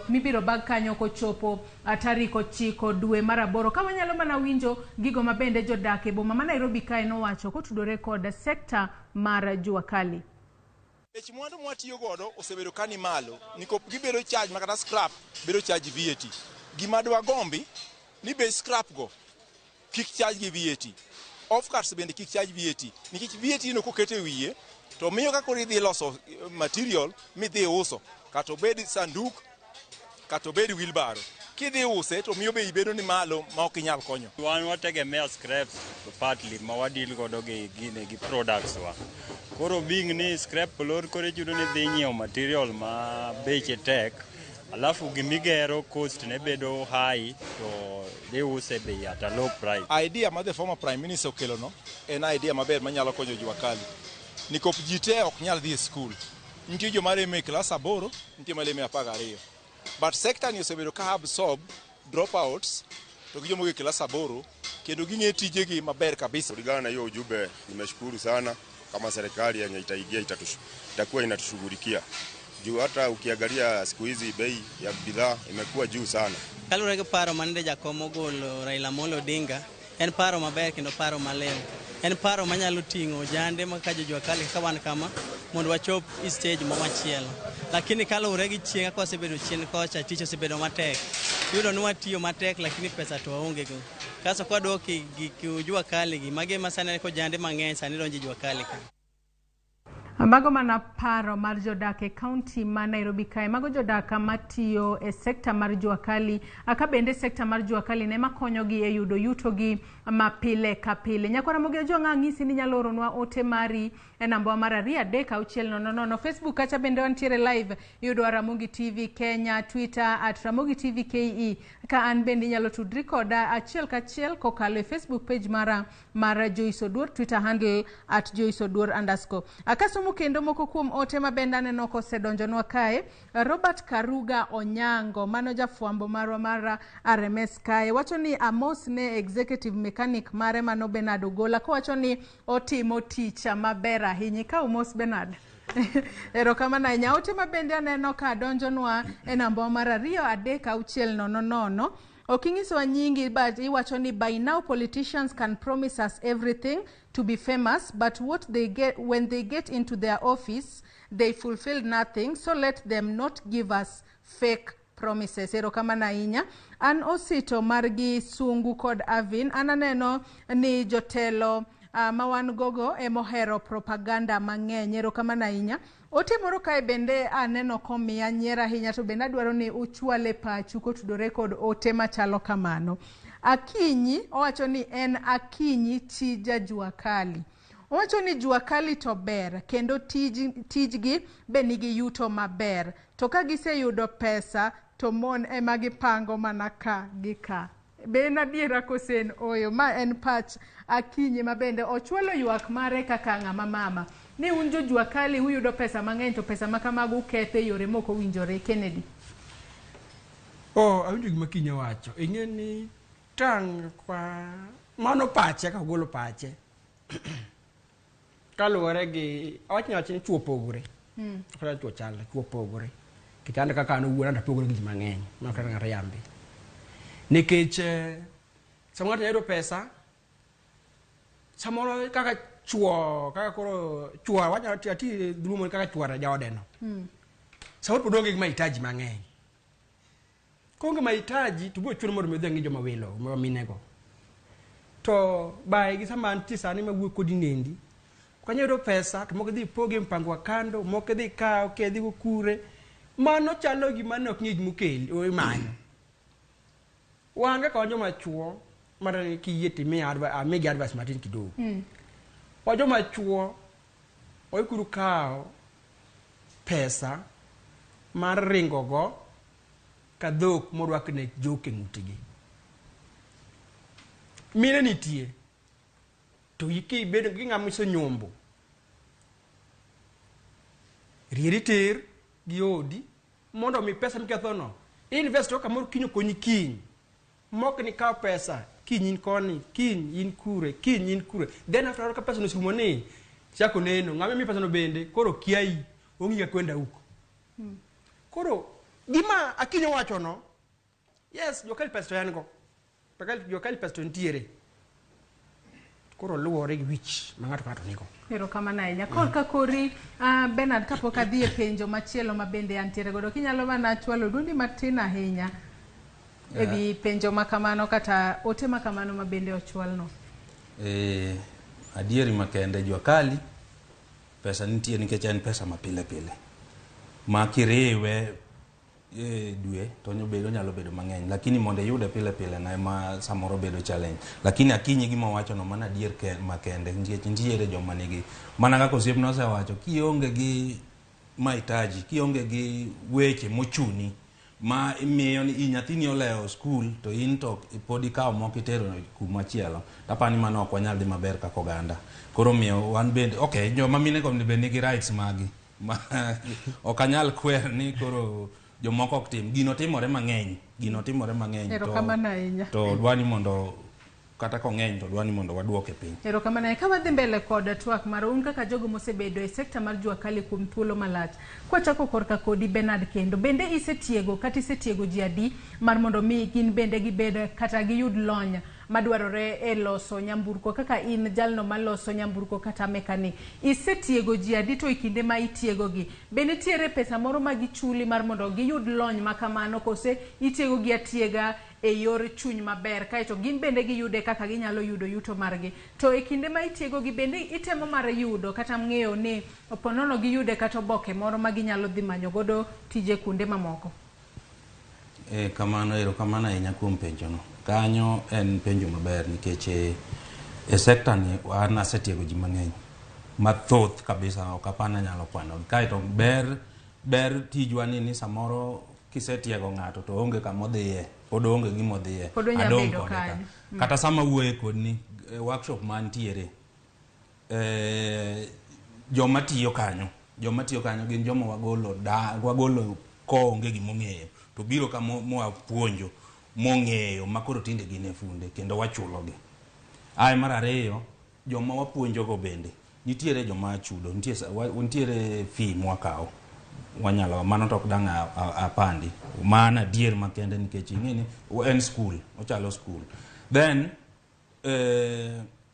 mibiro bag kanyo kochopo tarik 9 dwe mar 8. Ka wanyalo mana winjo gigo ma bende jodak e boma ma Nairobi kae nowacho kotudore kod sekta mar jua kali. Bech mwandu mwatiyo godo osebedo ka ni malo nikop gibedo charge ma kata scrap bedo charge VAT. Gima dwagombi ni bech scrap go kik charge gi VAT. Off cuts bende kik charge VAT nikech VAT no koket e wiye to miyo ka koro idhi loso material midhi uso kata obed sanduk kata obed wheelbarrow kidhi use to miyo bei bedo ni malo ma ok inyal konyo. Wan wategemea scraps partly ma wadeal godo gi gine gi products wa. Koro being ni scrap olor koro ichuno ni dhi nyiewo material ma beche tek, alafu gimigero cost ne bedo high to dhi use bei at a low price. Idea ma the former prime minister okelo no en idea maber manyalo konyo jua kali. Nikop ji te ok nyal dhi e school. Nitie joma lemo e klas 8, nitie malemo e 12. But sector ni osebedo ka absorb dropouts to gi joma e klas 8 kendo ging'e tijegi maber kabisa. Kulingana na hiyo ujumbe nimeshukuru sana kama serikali yenye itaingia itakuwa inatushughulikia. Juu hata ukiangalia siku hizi bei ya bidhaa imekuwa juu sana. Kaluwore gi paro manende jakom ogolo Raila Amolo Odinga, en paro maber kendo paro malew. En paro manyalo ting'o ojande ma kaka jua kali kaka wan kama mondo wachop e stage machielo. Lakini kaluwore gi chieng' kaka wasebedo chien kocha, tich osebedo matek. Iyudo ni watiyo matek lakini pesa to waonge go. Kasto kwadok e gik jua kali gi, magi ema sani ojande mang'eny sani donjo e jua kali ka. Mago mana paro mar jodak e kaunti ma Nairobi kae. Mago jodak matiyo e sekta mar jua kali, ka bende sekta mar jua kali ne makonyogi e yudo yutogi ma pile ka pile. Nyakwara Ramogi Ojwang' ang'isi ni inyalo oronwa ote mari e namba mar 2 3 6 0 0. Facebook kacha bende wantiere live, iyudowa Ramogi TV Kenya, Twitter at Ramogi TV KE. Ka an bende inyalo tudri koda achiel kachiel kokalo e Facebook page mara mar Joyce Oduor, Twitter handle at Joyce Oduor underscore. Akasomo kendo moko kuom ote ma bende aneno kosedonjonwa kae. Robert Karuga Onyango, mano jafwambo marwa mar RMS kae, wacho ni amos ne executive mechanic mare mano Bernard Ogola, kowacho ni otimo tich maber ahinya. Ka umos Bernard. Erokamano ahinya. Ote ma bende aneno ka donjonwa e namba mar 2 3 6 0 0. Ok inyisowa nyingi, but iwacho ni by now politicians can promise us everything to be famous, but what they get when they get into their office, they fulfill nothing, so let them not give us fake promises. Erokamano ahinya. An osito margi Sungu kod Avin, an aneno ni jotelo ma wan gogo emohero propaganda mang'eny. Erokamano ahinya. Ote moro kae bende aneno komiya nyiero ahinya, to bende adwaro ni uchwale pachu kotudore kod ote machalo kamano. Akinyi owacho ni en Akinyi chi jajua kali. Owacho ni jua kali to ber kendo tijgi be nigi yuto maber, to ka giseyudo pesa to mon ema gipango mana ka gi ka. Be en adiera kose en oyo? Ma en pach Akinyi ma bende ochwalo ywak mare kaka ng'ama mama ni un jojua kali uyudo pesa mang'eny to pesa ma kamago uketho e yore mok owinjore. Kennedy. Oh, awinjo gima Akinyi owacho. Ing'e ni tang' kwa mano pache ka ogolo pache. Kaluwore gi awach ni wach ni chuo pogore. Kata chuo chalre, chuo pogore. Nikech an kaka an owuon an apogore gi ji mang'eny, ma ok ng'ato yambi. Nikech sama ng'ato yudo pesa, samoro kaka chuo, kaka koro chuo, awach ati dhuluo kaka chuo jaode no. Samoro pod onge gi mahitaji mang'eny. Koonge mahitaji to biro chuno mondo mi odhi ong'i joma welo ma minego. To bae gi sama antie sani mawuoyo kodi nendi, ok anyal yudo pesa to moko idhi pogi e mpango wa kando, moko idhi kaw kedhi go kure. Mano chalo gima ne ok ng'e gima okeli, imanyo. Wan kaka wan joma chuo, mara kiyie to imiya advice, amigi advice matin kidogo. Wan joma chuo, waikuru kawo pesa mar ringo go ka dhok morwakne jok e ng'utgi. Mine nitie, to kibedo gi ng'ama osenyombo, rieri tir gi odi mondo mi pesa mikethono invest go kamoro kiny okonyi kiny. Mok ni kaw pesa kiny in koni, kiny in kure, kiny in kure. Then after all ka pesa no oserumo ni, chako neno ng'ama imiyo pesa no bende koro kiayi, ong'i ka kwenda huko. Koro gima Akinyi owacho no, yes, jokali pesa to en go. Jokali pesa to nitiere. Koro luwore gi wich ma ng'ato ka ng'ato nigo. Erokamano ahinya. Korka kori, Bernard, kapok adhi e penjo machielo ma bende antiere godo, kinyalo mana chwalo duondi matin ahinya e wi penjo ma kamano kata ote ma kamano ma bende ochwalno. Adieri makende jua kali pesa nitie nikech en pesa ma pile pile ma kiriwe e dwe to onyalo bedo mang'eny, lakini mondo iyude pile pile na ema samoro bedo challenge. Lakini Akinyi gima owacho no mano adier makende nikech nitiere joma nigi mana kaka osiepna osewacho, kionge gi mahitaji, kionge gi weche mochuni ma imiyo ni nyathini olewo skul to in to pod ikawo moko itero kuma chielo, tapani mano ok wanyal dhi maber kaka oganda. Koro miyo wan bende okay, joma mine go bende nigi rights magi ma ok anyal kwer ni koro jomoko ok tim. Gino timore mang'eny, gino timore mang'eny. Erokamano ahinya. To dwani mondo kata kong'eny to dwani mondo waduoke piny. Erokamano. Ka wadhi mbele kod twak mar un kaka jogo mosebedo e sekta mar jua kali kuom thuolo malach. Kwachako korka kodi Bernard kendo, bende isetiego kata isetiego ji adi mar mondo mi gin bende gibed kata giyud lony madwarore e loso nyamburko kaka in jalno maloso nyamburko kata mechanic. Isetiego ji adi to e kinde ma itiegogi? Be nitiere pesa moro ma gichuli mar mondo giyud lony ma kamano kose itiegogi atiega e yor chuny maber kaeto gin bende giyude kaka ginyalo yudo yuto margi? To e kinde ma itiegogi bende itemo mar yudo kata ng'eyo ni oponono giyude kata oboke moro ma ginyalo dhi manyo godo tije kuonde mamoko? Kamano, erokamano ahinya kuom penjono. Kanyo en penjo maber nikech e sekta ni an asetiego ji mang'eny mathoth kabisa, ok apani anyalo kwano. Kaeto ber tijwa ni samoro kisetiego ng'ato to onge kama odhiye, pod onge gima odhiye. Pod onyalo Adong' bedo kode ka. kanyo. Kata sama wuoye kodni, workshop mantiere, joma tiyo kanyo gin joma wagolo koonge gimong'eyo to biro ka mwapuonjo mong'eyo ma koro tinde gin e funde kendo wachulogi. Ae mar ariyo, joma wapuonjogo bende nitiere joma chudo, nitiere fee mwakawo. Wanyalo mano to ok dang' apandi. Mano adier makende nikech ing'e ni en school, ochalo school. Then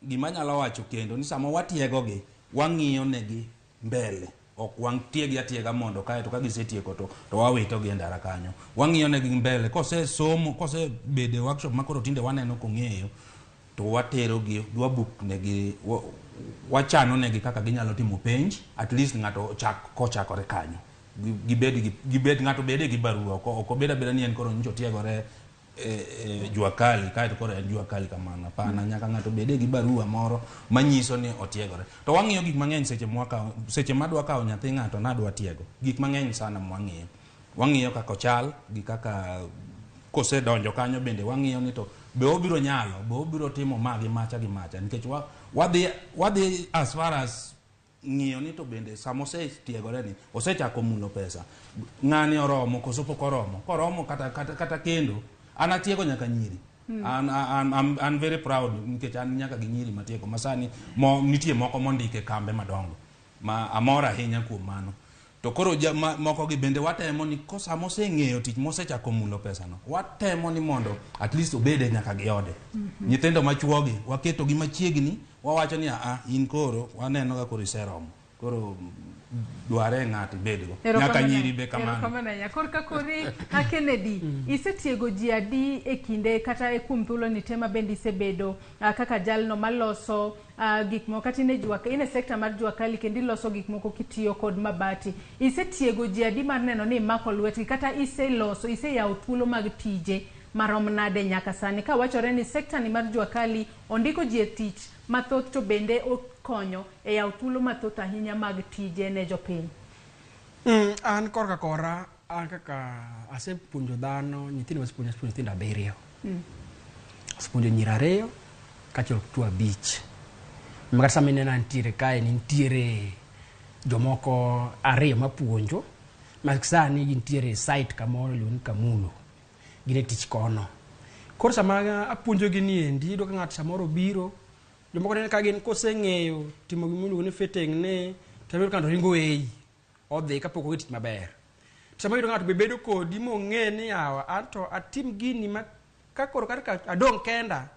gima anyalo wacho kendo ni sama watiegogi, wang'iyo negi mbele. Ok wantiegi atiega mondo kaeto ka gisetieko to wawitogi e ndara kanyo. Wang'iyo negi mbele, kosesomo, kosebedo e workshop ma koro tinde waneno kong'eyo, to waterogi, wabook negi, wachano negi kaka ginyalo timo penj, at least ng'ato kochakore kanyo. Gibed ng'ato bede gi barua, ok obed abeda ni en koro nyocha otiegore jua kali, kaeto koro en jua kali kamano. Hapana, nyaka ng'ato bede gi barua moro manyiso ni otiegore. To wang'iyo gik mang'eny seche mwakawo, seche madwa kawo nyathi ng'ato nadwa tiego. Gik mang'eny sana mwang'iyo. Wang'iyo kaka ochal, gi kaka kosedonjo kanyo bende wang'iyo ni to be obiro nyalo, be obiro timo ma gi macha gi macha. Nikech wadhi as far as ng'iyo ni to bende sama osetiegore ni, osechako mulo pesa. Ng'ani oromo koso pok oromo. Koromo kata kendo, an atiego nyaka nyiri. An very proud nikech an nyaka gi nyiri matiego. Masani nitie moko mondike kambe madongo. Ma amor ahinya kuom mano. To koro moko gi bende watemo ni sama oseng'eyo tich mosechako mulo pesa no, watemo ni mondo at least obede nyaka gi ode. Nyithindo machuogi waketo gi machiegni, wawacho ni in koro waneno ka koro iseromo. Koro dware ng'ato ibedgo. Nyaka nyiri be kamano. Erokamano ahinya. Korka kori a Kennedy, isetiego ji adi e kinde kata e kuom thuolo ni te ma bende isebedo kaka jalno maloso gik moko kata in e jua, in e sekta mar jua kali kendo iloso gik moko kitiyo kod mabati. Isetiego ji adi mar neno ni imako lwetgi kata iseloso, iseyawo thuolo mag tije marom nade nyaka sani, ka wachore ni sekta ni mar jua kali ondiko ji e tich mathoth to bende okonyo e yawo thuolo mathoth ahinya mag tije ne jopiny? An korka kora, an kaka asepuonjo dhano, nyithindo masepuonjo, asepuonjo nyithindo 7. Asepuonjo nyiri 2 kaachiel kod chwo 5. Makata sama inena nitiere kae, nitiere jomoko 2 mapuonjo, ma sani gintiere e site kamoro iluongo ni Kamulo. Gin e tich kono. Koro sama apuonjogi ni endi, iyudo ka ng'ato samoro obiro, jomoko neno ka gin koseng'eyo timo gima iluongo ni fitting ni, to iyudo ka ng'ato ringo weyi, odhi kapok ong'e tich maber. Sama iyudo ng'ato be bedo kodi mong'e ni yawa, anto atim gini ma ka koro kata ka adong' kenda,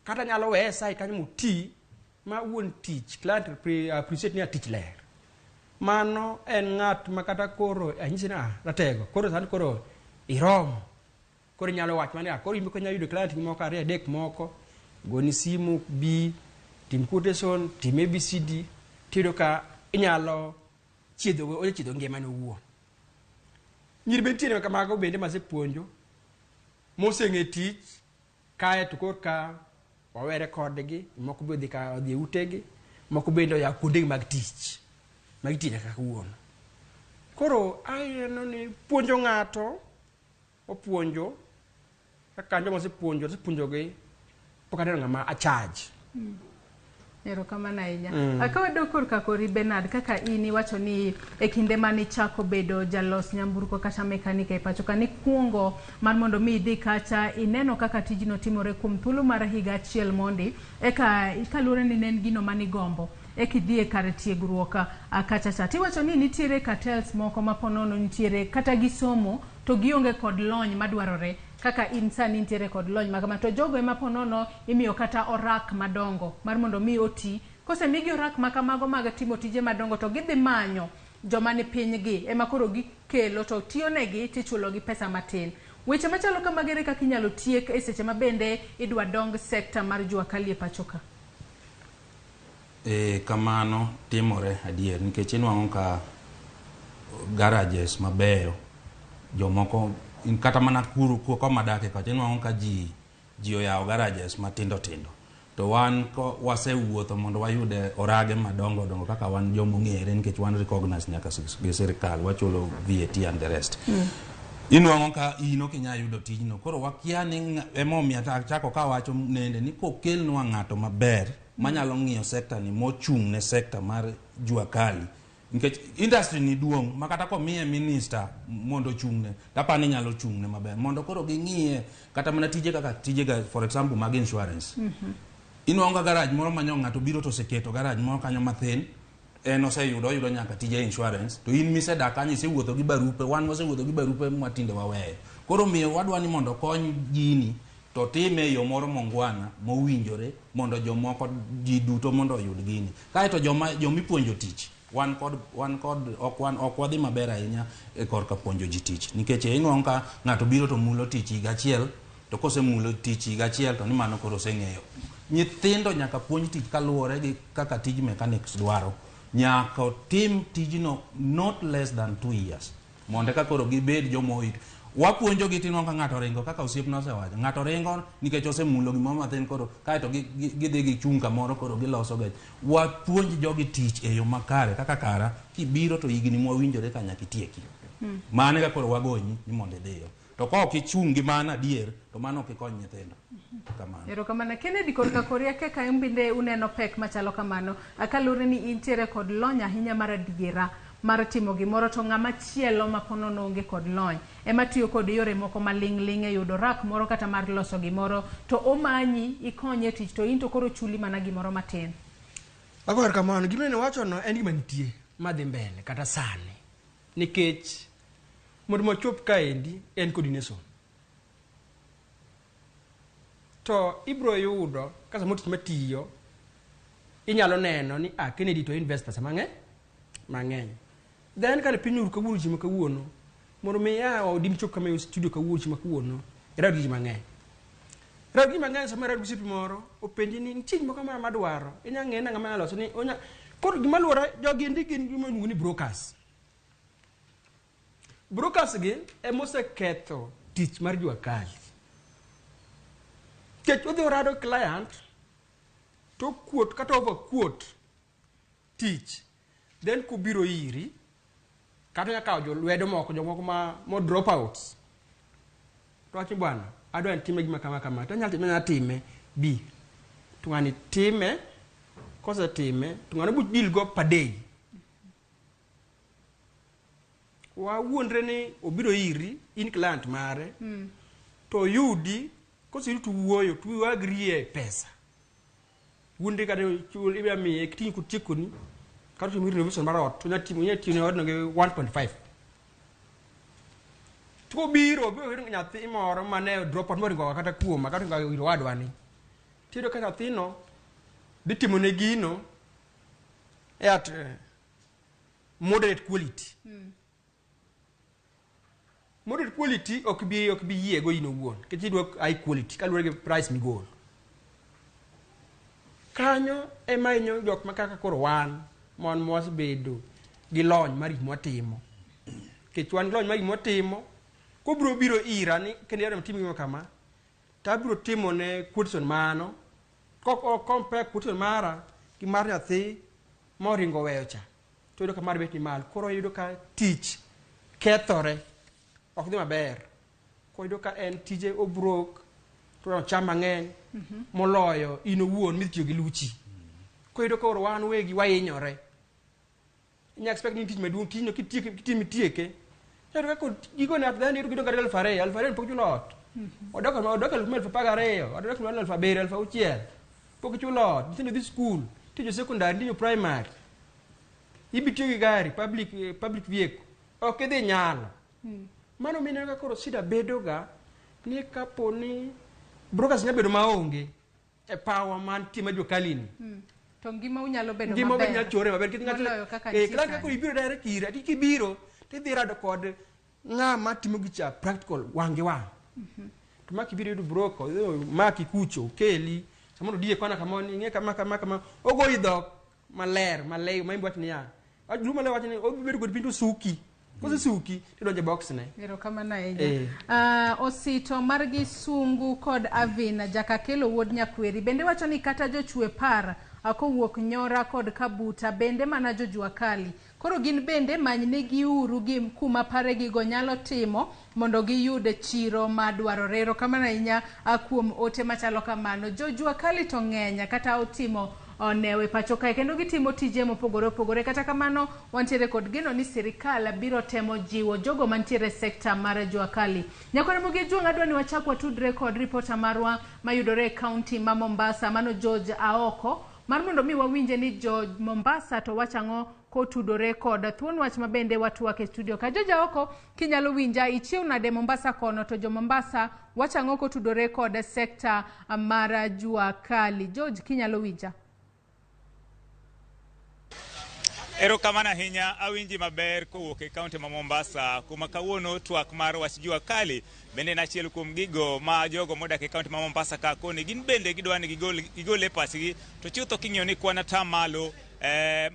kata anyalo weye e site kanyo moti, ma wuon tich, client appreciate ni tich ler. Mano en ng'at ma kata koro anyisi ni, ratego, koro sani koro iromo. Koro inyalo wacho mana ni, koro in be inyalo yudo client moko 2 3 moko, goni simu, bi, tim quotation, tim ABCD, tiyudo ka inyalo chiedho, onya chiedho ngimane owuon. Nyiri be nitiere kamago bende masepuonjo, moseng'e tich, kae to korka wawere kodgi, moko be odhi e utegi, moko bende oyawo kuondegi mag tich, ma gitiyo nyaka kawuono. Koro aneno ni puonjo ng'ato, opuonjo, kaka joma osepuonjo, asepuonjogi, pok aneno ng'ama a charge. Erokamano ahinya. Ka wadok korka kori Bernard, kaka in iwacho ni e kinde mane ichako bedo jalos nyamburko kata mekanika e pacho ka, nikuongo mar mondo mi idhi kacha ineno kaka tijno timore kuom thuolo mar higa achiel mondi, eka kaluwore ni ne en gino manigombo, eka idhi e kar tiegruok kacha cha. Tiwacho ni nitiere cartels moko ma ponono nitiere kata gi somo to gionge kod lony madwarore kaka in sani nitiere kod lony makama, to jogo ema ponono imiyo kata orak madongo mar mondo mi oti. Kosemigi orak makamago mag timo tije madongo to gidhi manyo joma ni piny gi ema koro gikelo to tiyonegi tichulogi pesa matin. Weche machalo kamagi ere kaka inyalo tiek e seche ma bende idwa dong sekta mar jua kali e pacho ka? Kamano timore adier, nikech inwang'o ka garages mabeyo jomoko kata mana kuru koma dake kacha inwang'o ka ji oyawo garages matindo tindo, to wan wasewuotho mondo wayud orage madongo dongo kaka wan joma ong'ere, nikech wan recognized nyaka gi sirikal, wachulo VAT and the rest. Inwang'o ka in ok inyal yudo tijno. Koro wakia ni emomiyo achako kawacho nende ni kokelnwa ng'ato maber manyalo ng'iyo sekta ni mochung' ne sekta mar jua kali, nikech industry ni duong' ma kata komiye minister mondo ochung'ne, tapani nyalo chung'ne maber, mondo koro ging'iye kata mana tije kaka tije ga, for example mag insurance. Inwang'o ka garage moro manyo ng'ato biro to oseketo garage moro kanyo mathin, en oseyudo oyudo nyaka tije insurance, to in misedak kanyo isewuotho gi barupe, wan wasewuotho gi barupe mwatinde waweyo. Koro miyo wadwa ni mondo okony gini to time e yo moro mongwana mowinjore mondo jomoko ji duto mondo oyud gini. Kaeto joma jomipuonjo tich, wan kod ok wadhi maber ahinya e korka puonjo ji tich, nikech inwang'o ka ng'ato biro to mulo tich higa achiel, to kosemulo tich higa achiel to ni mano koro oseng'eyo. Nyithindo nyaka puonj tich kaluwore gi kaka tij mechanics dwaro. Nyaka otim tijno not less than 2 years mondo eka koro gibed joma oit. Wapuonjogi tinwang'o ka ng'ato ringo kaka osiepna osewacho, ng'ato ringo nikech osemulo gimoro mathin, koro kaeto gidhi gichung' kamoro koro giloso gech. Wapuonj jogi tich e yo makare kaka kara kibiro to higni mwawinjore ka nyaka itieki. Mano eka koro wagonyi ni mondo idhiyo. To ka ok ichung' gi mano adier, to mano ok ikony nyithindo. Kamano. Erokamano. Kennedy, korka koria kaka in bende uneno pek machalo kamano, kaluwore ni intiere kod lony ahinya mar adiera mar timo gimoro, to ng'ama chielo ma ponono onge kod lony ema tiyo kod yore moko maling' ling' e yudo rak moro kata mar loso gimoro, to omanyi ikonye e tich to in to koro chuli mana gimoro matin. Ago erokamano. Gima nene wachono en gima nitie madhi mbele kata sani, nikech mondo wachop kaendi en coordination. To ibro yudo ka samoro tich matiyo inyalo neno ni Kennedy to invest pesa mang'eny, Mang'eny. Then kane piny oru kawuono chieng' ma kawuono, mondo mi ia odi michop kama e studio kawuono chieng' ma kawuono, irado gi ji mang'eny. Irado gi ji mang'eny sama irado gi osiepi moro, openji ni nitie gimoro kama madwaro, inya ng'e ni ng'ama nyalo loso ni onya. Koro gima luwore, jogi endi gin gima iluongo ni brokers. Brokers gi ema oseketho tich mar jua kali. Nikech odhi orado client to quote kata over quote tich then kobiro iri kata onya kawo jolwedo moko jomoko ma mo drop outs to wacho ni bwana adwa ni time gima kama kama to anyalo time anyalo time bi to ng'ani time kosetime to ng'ano buch deal go per day wawuondre ni obiro iri in client mare to oyudi koseyudi to wuoyo to wa agree e pesa wuonde kata chul ibira miye kitinyi kotiekoni kata timo renovation mar ot to onya timo onya tiyo ne odno gi 1.5 to kobiro obiro yudo nyathi moro mane drop out moringo kata kuoma kata oringo ir owadwa ni tiyudo ka nyathino dhi timo ne gino e at moderate quality. Moderate quality ok bi yie go in owuon nikech idwa high quality kaluwore gi price migolo. Kanyo ema hinyo jok ma kaka koro wan mon mwasebedo gi lony mar gik mwatimo. Nikech wan gi lony mar gik mwatimo, kobiro biro ira ni kendo idwa tim gima kama, to abiro timo ne quotation mano, kok o compare quotation mara gi mar nyathi moringo weyo cha, to iyudo ka mar bet ni malo. Koro iyudo ka tich kethore, ok dhi maber. Koro iyudo ka en tije obrok, to cham mang'eny moloyo in owuon midhi tiyo gi luchi. Koro iyudo ka koro wan wegi wahinyore. Inya expect ni tich maduong' tijno kitieke kitime itieke. Iyudo ka koro gikone at the end iyudo kidong' kata 2000, 2000 pok ichulo ot. Odok 1012,000, odok 7000, 6000. Pok ichulo ot, nyithindo dhi skul, nitie jo secondary, nitie jo primary. Ibi tiyo gi gari, public vehicle. Ok idhi nyalo. Mano mineno ka koro shida bedo ga ni kapo ni brokers nya bedo maonge e power mantie ma jua kali ni. To ngima unyalo bedo Ngima maber. be nyalo chore maber nikech ng'ato Moloyo kaka eh nitie kla sani. kaka ibiro direct ira ti kibiro tidhi rado kod ng'ama timo gicha practical wang' gi wang'. To ma kibiro yudo broker, maki kucho, okeli, samoro odiye kona kama ni ing'e kama kama kama, ogoyi dhok maler maler ma imbo wach niya. Wach maler wach ni obi bedo kod piny to suki. Kosesuki tidonjo e box ne. Erokamano ahinya. Eh. Osito margi Sungu kod Avina Jakakelo wuod Nyakweri bende wacho ni kata jochwe par kowuok Nyora kod Kabuta bende mana jojua kali. Koro gin bende manynegiuru gi kuma paregigo nyalo timo mondo giyud chiro madwarore. Erokamano ahinya kuom ote machalo kamano. Jojua kali to ng'eny kata otimo onewe pacho kae kendo gitimo tije mopogore opogore. Kata kamano wantiere kod geno ni sirikal biro temo jiwo jogo mantiere e sekta mar jua kali. Nyakwar Ramogi Ojwang' adwa ni wachak watudre kod ripota marwa mayudore e kaunti ma Mombasa mano George Aoko mar mondo mi wawinje ni jo Mombasa to wacho ang'o kotudore kod thuon wach ma bende watwak e studio ka. George Aoko kinyalo winja ichiew nade Mombasa kono to jo Mombasa wacho ang'o kotudore kod sekta mar jua kali. George kinyalo winja. Erokamano ahinya, awinji maber kowuok e kaunti ma Mombasa kuma kawuono twak mar wach jua kali bende en achiel kuom gigo ma jogo modak e kaunti ma Mombasa ka koni gin bende gidwa ni gigol e pachgi to chutho king'iyo ni kwan ata malo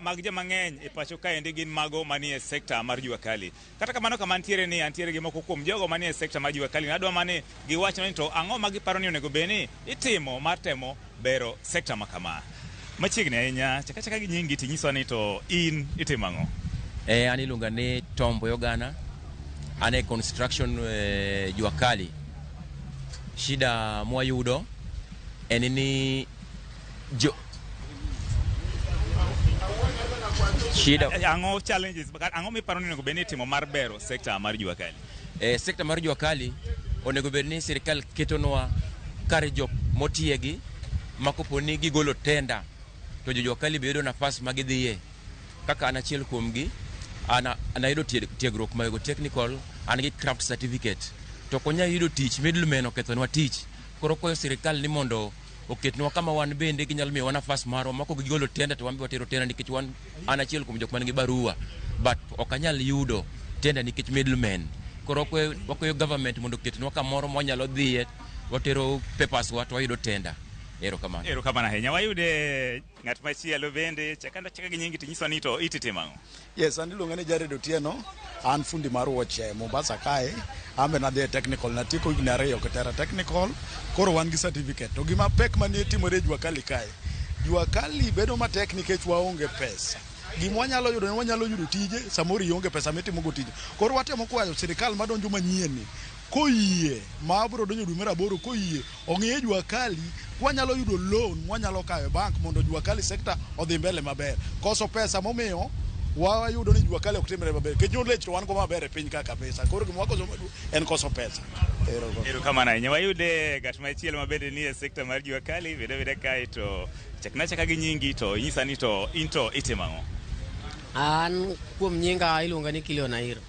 mag joma ng'eny e pacho kaendi gin mago manie sekta mar jua kali. Kata kamano kama antiere ni antiere gi moko kuom jogo manie sekta mar jua kali adwa mani giwachna ni to ang'o ma giparo ni onego bed ni itimo mar temo bero sekta ma kama. Machiegni ahinya, chaka chaka gi nyingi tinyiswa ni to in itimo ang'o? An iluonga ni Tom Boyogana. An e construction jua kali. Shida mwayudo en ni jo shida Ang'o challenges ang'o miparo ni onego bed ni itimo mar bero sekta mar jua kali? Sekta mar jua kali onego bed ni sirikal ketonwa kar jok motiegi ma kopo ni gigolo tenda to jo jua kali be yudo nafas ma gidhiye. Kaka an achiel kuomgi, an anayudo tiegruok mago technical, an gi craft certificate. To ok wanyal yudo tich, middlemen okethonwa tich. Koro kwayo sirikal ni mondo Oketnwa kama wan bende ginyalo miyowa nafas marwa mako gigolo tenda to wan be watero tenda nikech wan an achiel kuom jok man gi barua but ok anyal yudo tenda nikech middlemen. Koro wakwayo government mondo oketnwa kamoro mwanyalo dhiye watero papers wa to wayudo tenda. Erokamano. Erokamano ahinya. Wayude ng'at machielo bende, chakanda chaka gi nyingi tinyiswa ni to ititimo ang'o? Yes, an iluonga ni Jared Otieno, an fundi mar wuoche Mombasa kae. An be nadhi e technical, natieko higni 2 Kitera Technical, koro wan gi certificate. To gima pek manie timore e Jua Kali kae, Jua Kali bedo matek nikech waonge pesa. Gima wanyalo yudo ni wanyalo yudo tije, samoro ionge pesa mitimogo tije. Koro watemo kwayo sirikal madonjo manyien ni, koyie, ma biro donjo dwe mar 8 koyie, ong'iye Jua Kali, kwanyalo yudo loan mwanyalo kawo e bank mondo Jua Kali sector odhi mbele maber. Koso pesa momiyo wayudo ni Jua Kali ok timre maber. Nikech knowledge to wan go maber e piny ka kabisa. Koro gima wakoso maduong' en koso pesa. Erokamano ahinya. Wayude ng'at machielo ma bende nie sekta mar Jua Kali, bede bede kae to chakna chaka gi nyingi to inyisa ni to in to itimo ang'o? An kuom nyinga iluonga ni Kilion Airo.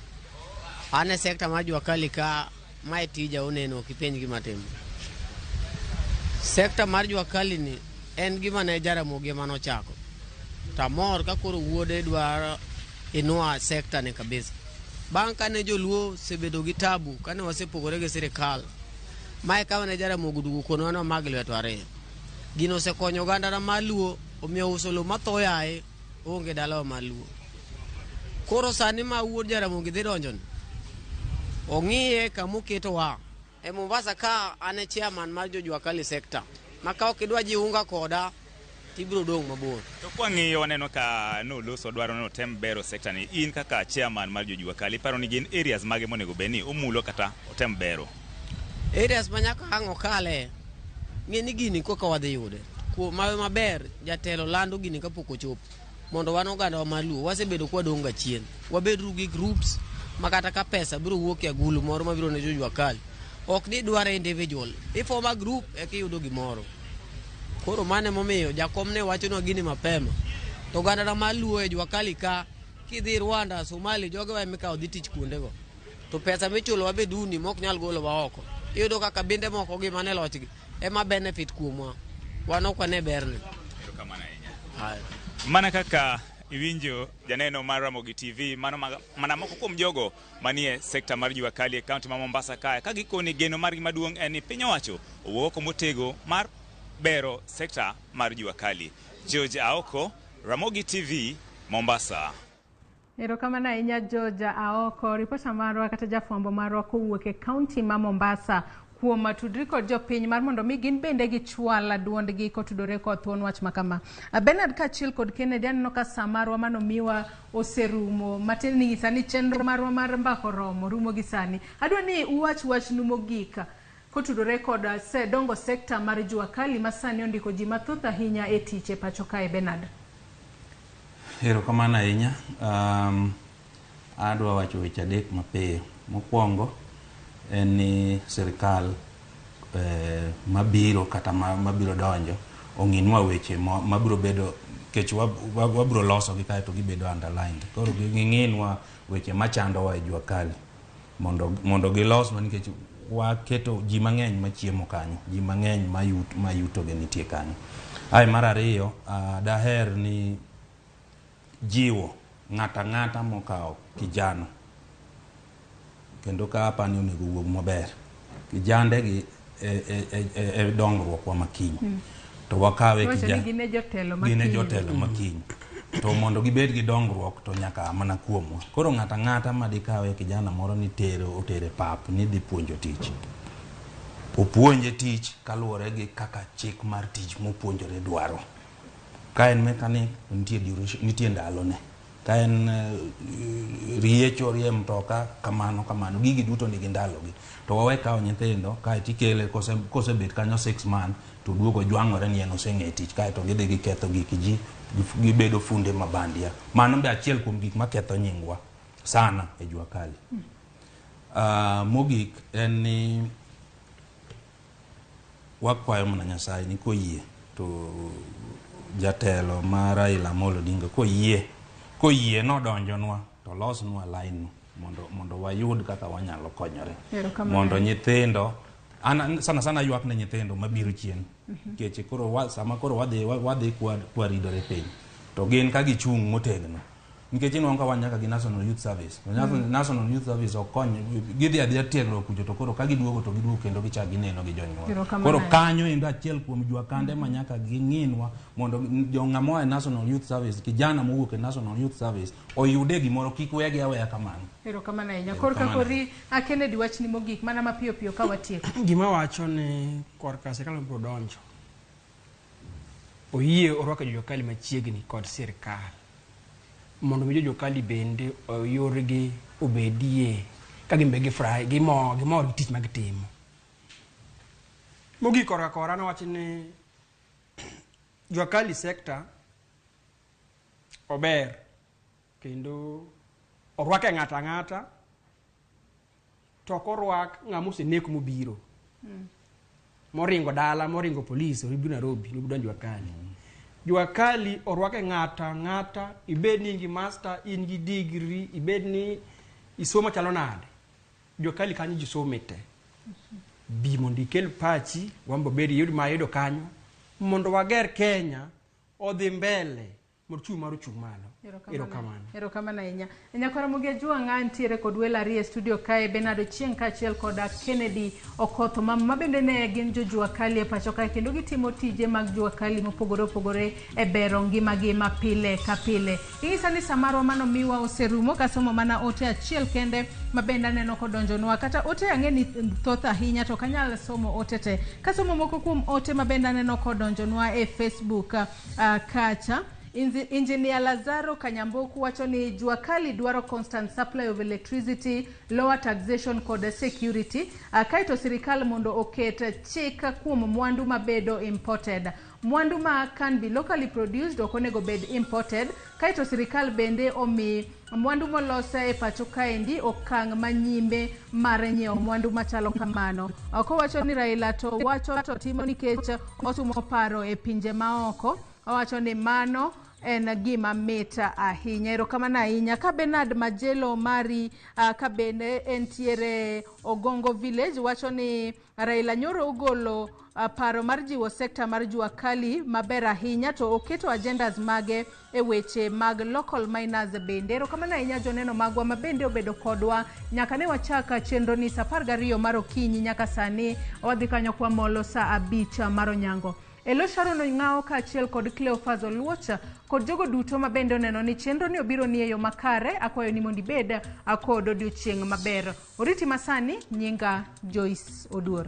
An e sekta mar Jua Kali ka mae tija uneno ok ipenj gima timo. Sekta mar Jua Kali ni en gima ne Jaramogi ema nochako. Tamor ka koro wuode dwaro inua sekta ni kabisa. Bang' kane joluo osebedo gi tabu, kane wasepogore gi sirikal, mae kama ne Jaramogi oduogo konwa ni wamag lwetwa ariyo. Gino osekonyo oganda mar Luo, omiyo uso lowo matho yaye onge dalawa mar Luo. Koro sani ma wuod Jaramogi dhi donjoni, ong'iye kama oketowa. E Mombasa ka an e chairman mar jo Jua Kali sector, ma ka ok idwa jiunga koda, tibiro dong' mabor. To kwang'iyo waneno ka noloso dwaro ni otem bero sekta ni. In kaka chairman mar jo Jua Kali, iparo ni gin areas mage monego bed ni omulo kata otem bero? Areas ma nyaka ang' okale, ng'e ni gini koka wadhi yude. Kuom mawe maber, jatelo lando gini kapok ochopo. Mondo wan oganda mar Luo, wasebedo kwadong' ga chien. Wabedru gi groups ma kata ka pesa biro wuok e agulu moro mabiro ne jo Jua Kali. Ok ni dware individual. Ifom a group eka iyudo gimoro. Koro mano emomiyo jakom ne wachonwa gini mapema. To oganda mar Luo e Jua Kali ka, kidhi Rwanda, Somali, jogewa emikawo dhi tich kuondego. To pesa michulowa be duni mok nyal golowa oko. Iyudo ka kabinde moko gi mane lochgi ema benefit kuomwa. Wan ok wane berne. Erokamano ahinya. Mana kaka iwinjo janeno mar Ramogi TV, mano mana moko kuom jogo manie sekta mar Jua Kali e kaunti ma Mombasa kae, ka gikoni geno margi maduong' en ni piny owacho owuok oko motego mar bero sekta mar Jua Kali. George Aoko, Ramogi TV, Mombasa. Erokamano ahinya George Aoko, ripota marwa kata jafwambo marwa kowuok e kaunti ma Mombasa kuom tudri kod jopiny mar mondo mi gin bende gichwal duondgi kotudore kod thuon wach makama. Bernard kaachiel kod Kennedy, aneno ka sa marwa manomiwa oserumo matin ni nyisa ni chenro marwa mar mbaka oromo rumo gi sani. Adwa ni uwach wachnu mogik kotudore kod dongo sekta mar Jua Kali ma sani ondiko ji mathoth ahinya e tich e pacho kae. Bernard. Erokamano ahinya. Adwa wacho weche adek mapiyo. Mokwongo en ni sirikal mabiro kata mabiro donjo ong'inwa weche mabiro bedo kech wabiro loso gi kaeto gibedo underlined. Koro ging'inwa weche machandowa e Jua Kali mondo giloswa nikech waketo ji mang'eny machiemo kanyo, ji mang'eny mayuto gi nitie kanyo. Ae mar ariyo, daher ni jiwo ng'ata ng'ata mokawo kijana kendo ka apani onego wuog maber kijande gi e dongruok wa makiny. To wakawe kijana gin e jotelo makiny. Gin e jotelo makiny. To mondo gibed gi dongruok to nyaka mana kuomwa. Koro ng'ata ng'ata madikawe kijana moro ni tero otere pap ni dhi puonjo tich. Opuonje tich kaluwore gi kaka chik mar tich mopuonjore dwaro. Ka en mechanic, nitie duration, nitie ndalone. Ka en riecho, rie mtoka, kamano kamano, gigi duto nigi ndalogi. To wawe kawo nyithindo, kae tikele kosebet kanyo 6 months, to duogo jwang'ore ni en oseng'e tich, kae to gidhi giketho gik ji, gibedo funde mabandia. Mano be achiel kuom gik maketho nyingwa sana e Jua Kali. Mogik en ni wakwayo mana Nyasaye ni koyie to jatelo mar Raila Amolo Odinga koyie nodonjonwa to losnwa line no mondo wayud kaka wanyalo konyore. Mondo nyithindo An sana sana ywak ne nyithindo mabiro chien. Nikech koro sama koro wadhi wadhi kwa ridore piny to gin ka gichung' motegno. Nikech inwang'o ka wan nyaka gi National Youth Service. To National Youth Service ok kony, gidhi adhiya tiegruok kucho to koro ka giduogo to giduogo kendo gichak gineno gi jonyuol. Erokamano Koro ahinya. kanyo endo achiel kuom jua kande ma nyaka ging'inwa mondo jo ng'ama oa e National Youth Service, kijana mowuok e National Youth Service oyude gimoro kik wegi aweya kamano. Erokamano ahinya. Korka Erokamano. kori a Kennedy wachni mogik mana mapiyo piyo ka watieko. Gima wacho ni korka sirkal mabiro donjo oyie orwako jojua kali machiegni kod sirkal mondo mi jojua kali bende yorgi obedie ka gin be gifurahi gimor gimor gi tich ma gitimo. Mogik korka kora nawacho ni jua kali sector ober kendo orwake ng'ato ang'ata to ok orwak ng'ama oseneko mobiro moringo dala moringo polis obiro Nairobi nobiro donjo Jua Kali. Jua Kali orwake ng'ato ang'ata ibed ni in gi master in gi degree ibed ni isomo chalo nade Jua Kali kanyo ji some te bi mondo ikel pachi wan be bed iyud ma yudo kanyo mondo wager Kenya odhi mbele mondo ochumi mar ochung' malo. Erokamano. Erokamano ahinya. Nyakwara Ramogi Ajwang' ntiere kod welo ariyo e studio kae, Bernard Ochieng' kaachiel kod Kennedy Okoth ma bende ne gin jojua kali e pacho kae kendo gitimo tije mag jua kali mopogore opogore e bero ngimagi ma pile ka pile. Ing'isa ni samarwa manomiwa oserumo kasomo mana ote achiel kende ma bende aneno kodonjonwa kata ote ang'e ni thoth ahinya to ok anyal somo ote te. Kasomo moko kuom ote ma bende aneno kodonjonwa e Facebook kacha. Engineer Lazaro Kanyamboku wacho ni jua kali dwaro constant supply of electricity, lower taxation kod security. Kaeto sirikal mondo oket chik kuom mwandu mabedo imported. Mwandu ma can be locally produced ok onego bed imported. Kaeto sirikal bende omi mwandu molos e pacho kaendi okang' manyime mar nyiewo mwandu machalo kamano. Kowacho ni Raila to wacho to timo nikech osumo paro e pinje maoko. Owacho ni mano en gima mit ahinya. Erokamano ahinya. Ka Bernard Majelo mari ka bende entiere Ogongo Village wacho ni Raila nyoro ogolo paro mar jiwo sekta mar jua kali maber ahinya to oketo agendas mage e weche mag local miners bende. Erokamano ahinya joneno magwa ma bende obedo kodwa nyaka ne wachak chenro ni saa 12 mar okinyi nyaka sani wadhi kanyo kwa molo saa 5 mar onyango. Elo Sharon Ong'ao kaachiel kod Cleophas Oluoch kod jogo duto ma bende oneno ni chenro ni obiro ni e yo makare, akwayo ni mondo ibed kod odiochieng' maber. Oriti masani, nyinga Joyce Oduor.